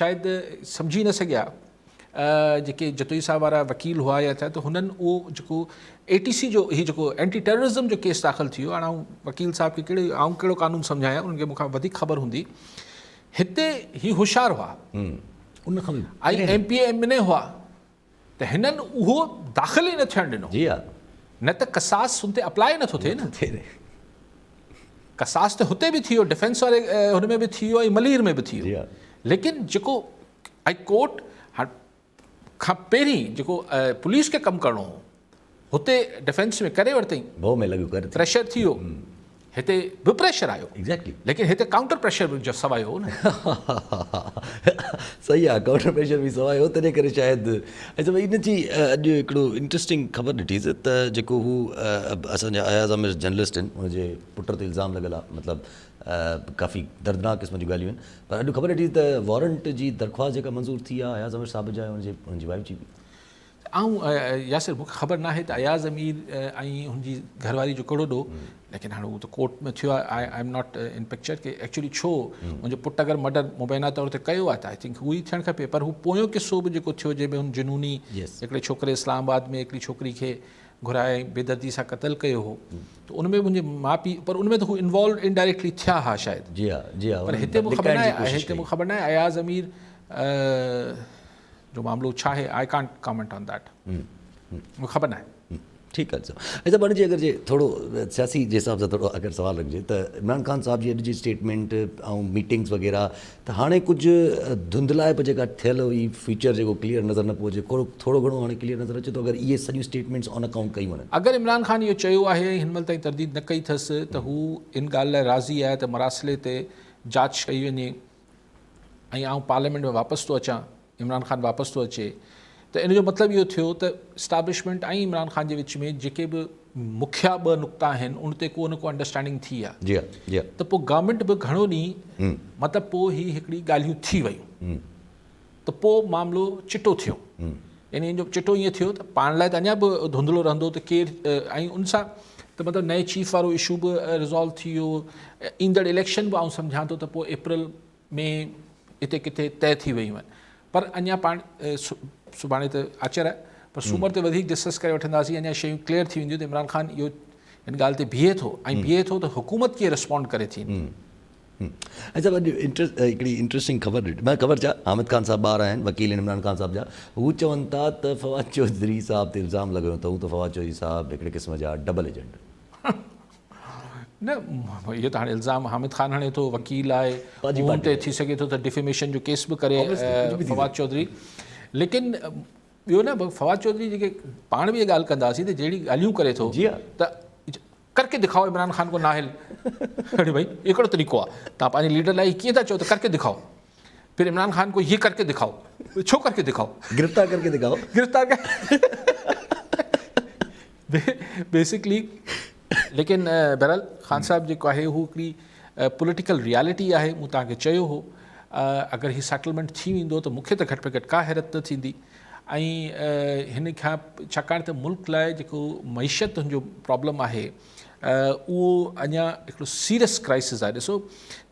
B: شايد سمجهي نه سگهيا جيڪي جتوئي صاحب وارا وڪيل هئا يا ٿيا ته هنن اهو جيڪو اي ٽي سي جو هي جيڪو اينٽي ٽيررزم جو ڪيس داخل ٿي ويو هاڻي آئون وڪيل صاحب کي ڪهڙي آئون ڪهڙو قانون سمجهايان انهن کي مون کان وڌيڪ خبر هوندي هتي هي هوشيار هئا
A: ان کان
B: ۽ M P A M N A هئا ته هنن اهو داخل ئي نه ٿيڻ ڏنو
A: جي ها
B: نه ته قصاص ان تي اپلاء نٿو ٿئي نه قصاص ته هتي به ٿي ويو ڊفينس واري هن ۾ به ٿي ويو ۽ ملير ۾ به ٿي ويو ليڪن جيڪو هائي ڪورٽ کان پهرين جيڪو پوليس کي ڪم ڪرڻو هو هتي ڊفينس ۾ ڪري ورتائين
A: ڀؤ ۾ لڳو ڪري
B: پريشر ٿي ويو هتي به پريشر آيو
A: ايگزيڪٽلي
B: ليڪن هتي ڪائونٽر پريشر به سوايو هو نه
A: صحيح آ ڪائونٽر پريشر به سوايو تنهن ڪري شايد اچا ڀئي ان جي اڄ هڪڙو انٽرسٽنگ خبر ڏٺي سي ته جيڪو هو اسان جا اياز عامر جرنلسٽ آهن ان جي پٽ تي الزام لڳل آ مطلب ڪافي دردناڪ قسم جون ڳالهيون آهن پر اڄ خبر ڏٺي ته وارنٽ جي درخواست جيڪا منظور ٿي آهي اياز امير صاحب جا ۽ ان جي وائيف جي به.
B: آئون ياسر مون کي خبر ناهي ته اياز امير ۽ هن جي گهر واري جو ڪهڙو ڏوهه ليڪن هاڻي اهو ته ڪورٽ ۾ ٿيو آهي I am not in picture K actually ڇو منهنجو پٽ اگر مرڊر مبينا طور تي ڪيو آهي ته I think اهو ئي ٿيڻ کپي پر هو پويون قصو به جيڪو ٿيو جنهن ۾ هن جنوني هڪڙي ڇوڪري اسلام آباد ۾ هڪڙي ڇوڪري کي گهرائي بي دردي سان قتل ڪيو هو ته ان ۾ منهنجي ماء پيء پر ان ۾ ته هو انوالو انڊائريڪٽلي ٿيا ها شايد
A: جي ها جي ها
B: پر هتي مون خبر ناهي هتي مون خبر ناهي اياز امير جو معاملو ڇا آهي I can't comment on that مون خبر ناهي.
A: ٺيڪ آهي اچا بڻ جي اگر جي ٿورو سياسي جي حساب سان ٿورو اگر سوال رکجي ته عمران خان صاحب جي اڄ جي اسٽيٽمينٽ ۽ ميٽنگز وغيره ته هاڻي ڪجهه ڌنڌلائپ جيڪا ٿيل هئي فيوچر جيڪو ڪليئر نظر نه پيو اچي ٿورو گهڻو هاڻي ڪليئر نظر اچي ٿو اگر اهي سڄيون اسٽيٽمينٽس آن اڪائونٽ ڪيون وڃن.
B: اگر عمران خان اهو چيو آهي ۽ هن مهل تائين ترديد نه ڪئي اٿس ته هو ان ڳالهه لاء راضي آهي ته مراسلي تي جاچ ڪئي وڃي ۽ آئون پارليامينٽ ۾ واپس ٿو اچان، عمران خان واپس ٿو اچي ته ان جو مطلب اهو ٿيو ته اسٽابلشمينٽ ۽ عمران خان جي وچ ۾ جيڪي به مکيا ٻه نقطا آهن ان تي ڪو نه ڪو انڊرسٽينڊنگ ٿي آهي
A: جي ها جي ها
B: ته پوء گورنمينٽ به گهڻو ڏينهن مطلب پوء هي هڪڙي ڳالهيون ٿي ويون ته پوء معاملو چٽو ٿيو يعني ان جو چٽو ائين ٿيو ته پاڻ لاء ته اڃا به ڌنڌلو رهندو ته ڪير ۽ ان سان ته مطلب نئين چيف وارو اشو به ريزالو ٿي ويو ايندڙ اليڪشن به آئون سمجهان ٿو ته پوء اپريل ۾ اتي ڪٿي طئي ٿي ويون آهن پر اڃا پاڻ سڀاڻي ته آچر آهي پر سومر تي وڌيڪ ڊسڪس ڪري وٺنداسين اڃا شيون ڪليئر ٿي وينديون ته عمران خان اهو ان ڳالهه تي بيهي ٿو ۽ بيهي ٿو ته حڪومت ڪيئن رسپونڊ ڪري ٿي.
A: ۽ صاحب اڄ هڪڙي انٽريسٽنگ خبر ڏٺي معنيٰ خبر ڇا حامد خان صاحب ٻار آهن وڪيل آهن عمران خان صاحب جا هو چون ٿا ته فواد چوڌري صاحب تي الزام لڳايو اٿئون ته فواد چوڌري صاحب هڪڙي قسم جا ڊبل ايجنٽ آهن.
B: نه اهو ته هاڻي الزام حامد خان هڻي ٿو وڪيل آهي ان تي ٿي سگهي ٿو ته ڊفيميشن جو ڪيس به ڪري فواد چوڌري ليڪن ٻيو نه فواد چوڌري جيڪي پاڻ به ڳالهه ڪنداسين ته جهڙي ڳالهيون ڪري ٿو ته ڪرڪي دکاؤ عمران خان کو ناهل اڙي ڀائي اهو ڪهڙو طريقو آهي تان پنهنجي ليڊر لاء ڪيئن ٿا چئو ته ڪرڪي دکاؤ پھر عمران خان کو يي ڪرڪي دکاؤ ڇو ڪرڪي دکاؤ
A: گرفتار ڪرڪي دکاؤ
B: گرفتار ڪر بيسڪلي ليڪن بهرحال خان صاحب جيڪو آهي هو هڪڙي پوليٽيڪل ريالٽي آهي مون توهان کي چيو هو اگر هي سيٽلمينٽ ٿي ويندو ته مون کي ته گهٽ ۾ گهٽ ڪا حيرت نه ٿيندي ۽ هن کان ڇاڪاڻ ته ملڪ لاء جيڪو معيشت هن جو پرابلم آهي اهو اڃا هڪڙو سيريس ڪرائسس آهي ڏسو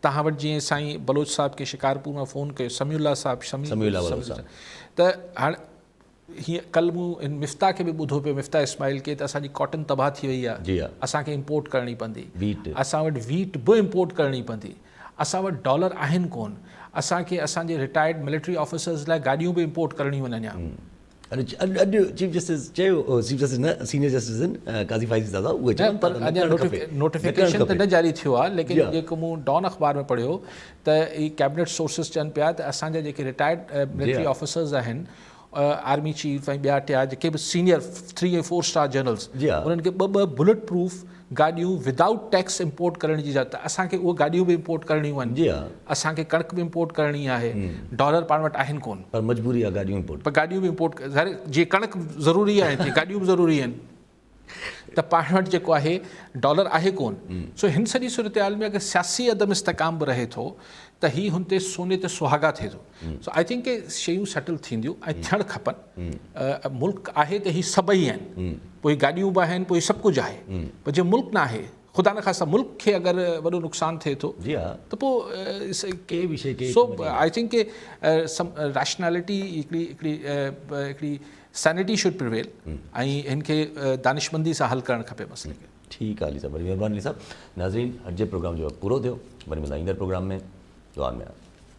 B: توهان وٽ جيئن سائين بلوچ صاحب کي شڪارپور مان فون ڪيو سميع الله صاحب
A: سميع الله بلوچ صاحب
B: ته هاڻ هيئن ڪل مون هن مفتاح کي به ٻڌو پيو مفتاح اسماعيل کي ته اسان جي ڪاٽن تباهه ٿي وئي آهي
A: جي ها
B: اسان کي امپورٽ ڪرڻي پوندي
A: ويٽ
B: اسان وٽ ويٽ به امپورٽ ڪرڻي پوندي اسان وٽ ڊالر آهن ڪون اسان کي اسان جي رٽائرڊ ملٽري آفيسرز لاء گاڏيون به امپورٽ ڪرڻيون آهن اڃا.
A: اڄ اڄ چيف جسٽس چيو چيف جسٽس نه سينيئر جسٽس آهن قاضي فائز عيسيٰ صاحب اهي چون ٿا ته نه ڪرڻ کپي
B: نوٽيفڪيشن ته نه جاري ٿيو آهي ليڪن جيڪو مون ڊان اخبار ۾ پڙهيو ته هي ڪيبنٽ سورسز چون پيا ته اسان جا جيڪي رٽائرڊ ملٽري آفيسرز آهن آرمي چيف ۽ ٻيا ٽيا جيڪي به سينيئر 3 ۽ 4 اسٽار جنرلز انهن کي ٻه ٻه بلٽ پروف گاڏيون ودائوٽ ٽيڪس امپورٽ ڪرڻ جي اجازت اسان کي اهي گاڏيون به امپورٽ ڪرڻيون آهن
A: جي ها
B: اسان کي ڪڻڪ به امپورٽ ڪرڻي آهي ڊالر پاڻ وٽ آهن ڪون
A: پر مجبوري آهي گاڏيون امپورٽ
B: پر گاڏيون به امپورٽ ظاهر جي ڪڻڪ ضروري آهي تيئن گاڏيون به ضروري آهن ته پاڻ وٽ جيڪو آهي ڊالر آهي ڪون سو هن سڄي صورتحال ۾ اگر سياسي عدم استحڪام به رهي ٿو ته هي هن تي سوني تي سهاڳا ٿئي ٿو سو I think شيون سيٽل ٿينديون ۽ ٿيڻ کپن ملڪ آهي ته هي سڀئي آهن پوء گاڏيون به آهن پوء سڀ ڪجهه آهي پر جي ملڪ نه آهي خدا نخواسته ملڪ کي اگر وڏو نقصان ٿئي ٿو
A: جي ها
B: ته پوء
A: ڪي به شيء
B: سو I think K some rationality هڪڙي هڪڙي هڪڙي سينيٽي should prevail ۽ هن کي دانشمندي سان حل ڪرڻ کپي مسئلي کي.
A: ٺيڪ آهي علي صاحب وڏي مهرباني علي صاحب ناظرين اڄ جي پروگرام جو وقت پورو ٿيو وري ملندا ايندڙ پروگرام ۾ دعا ۾ ياد.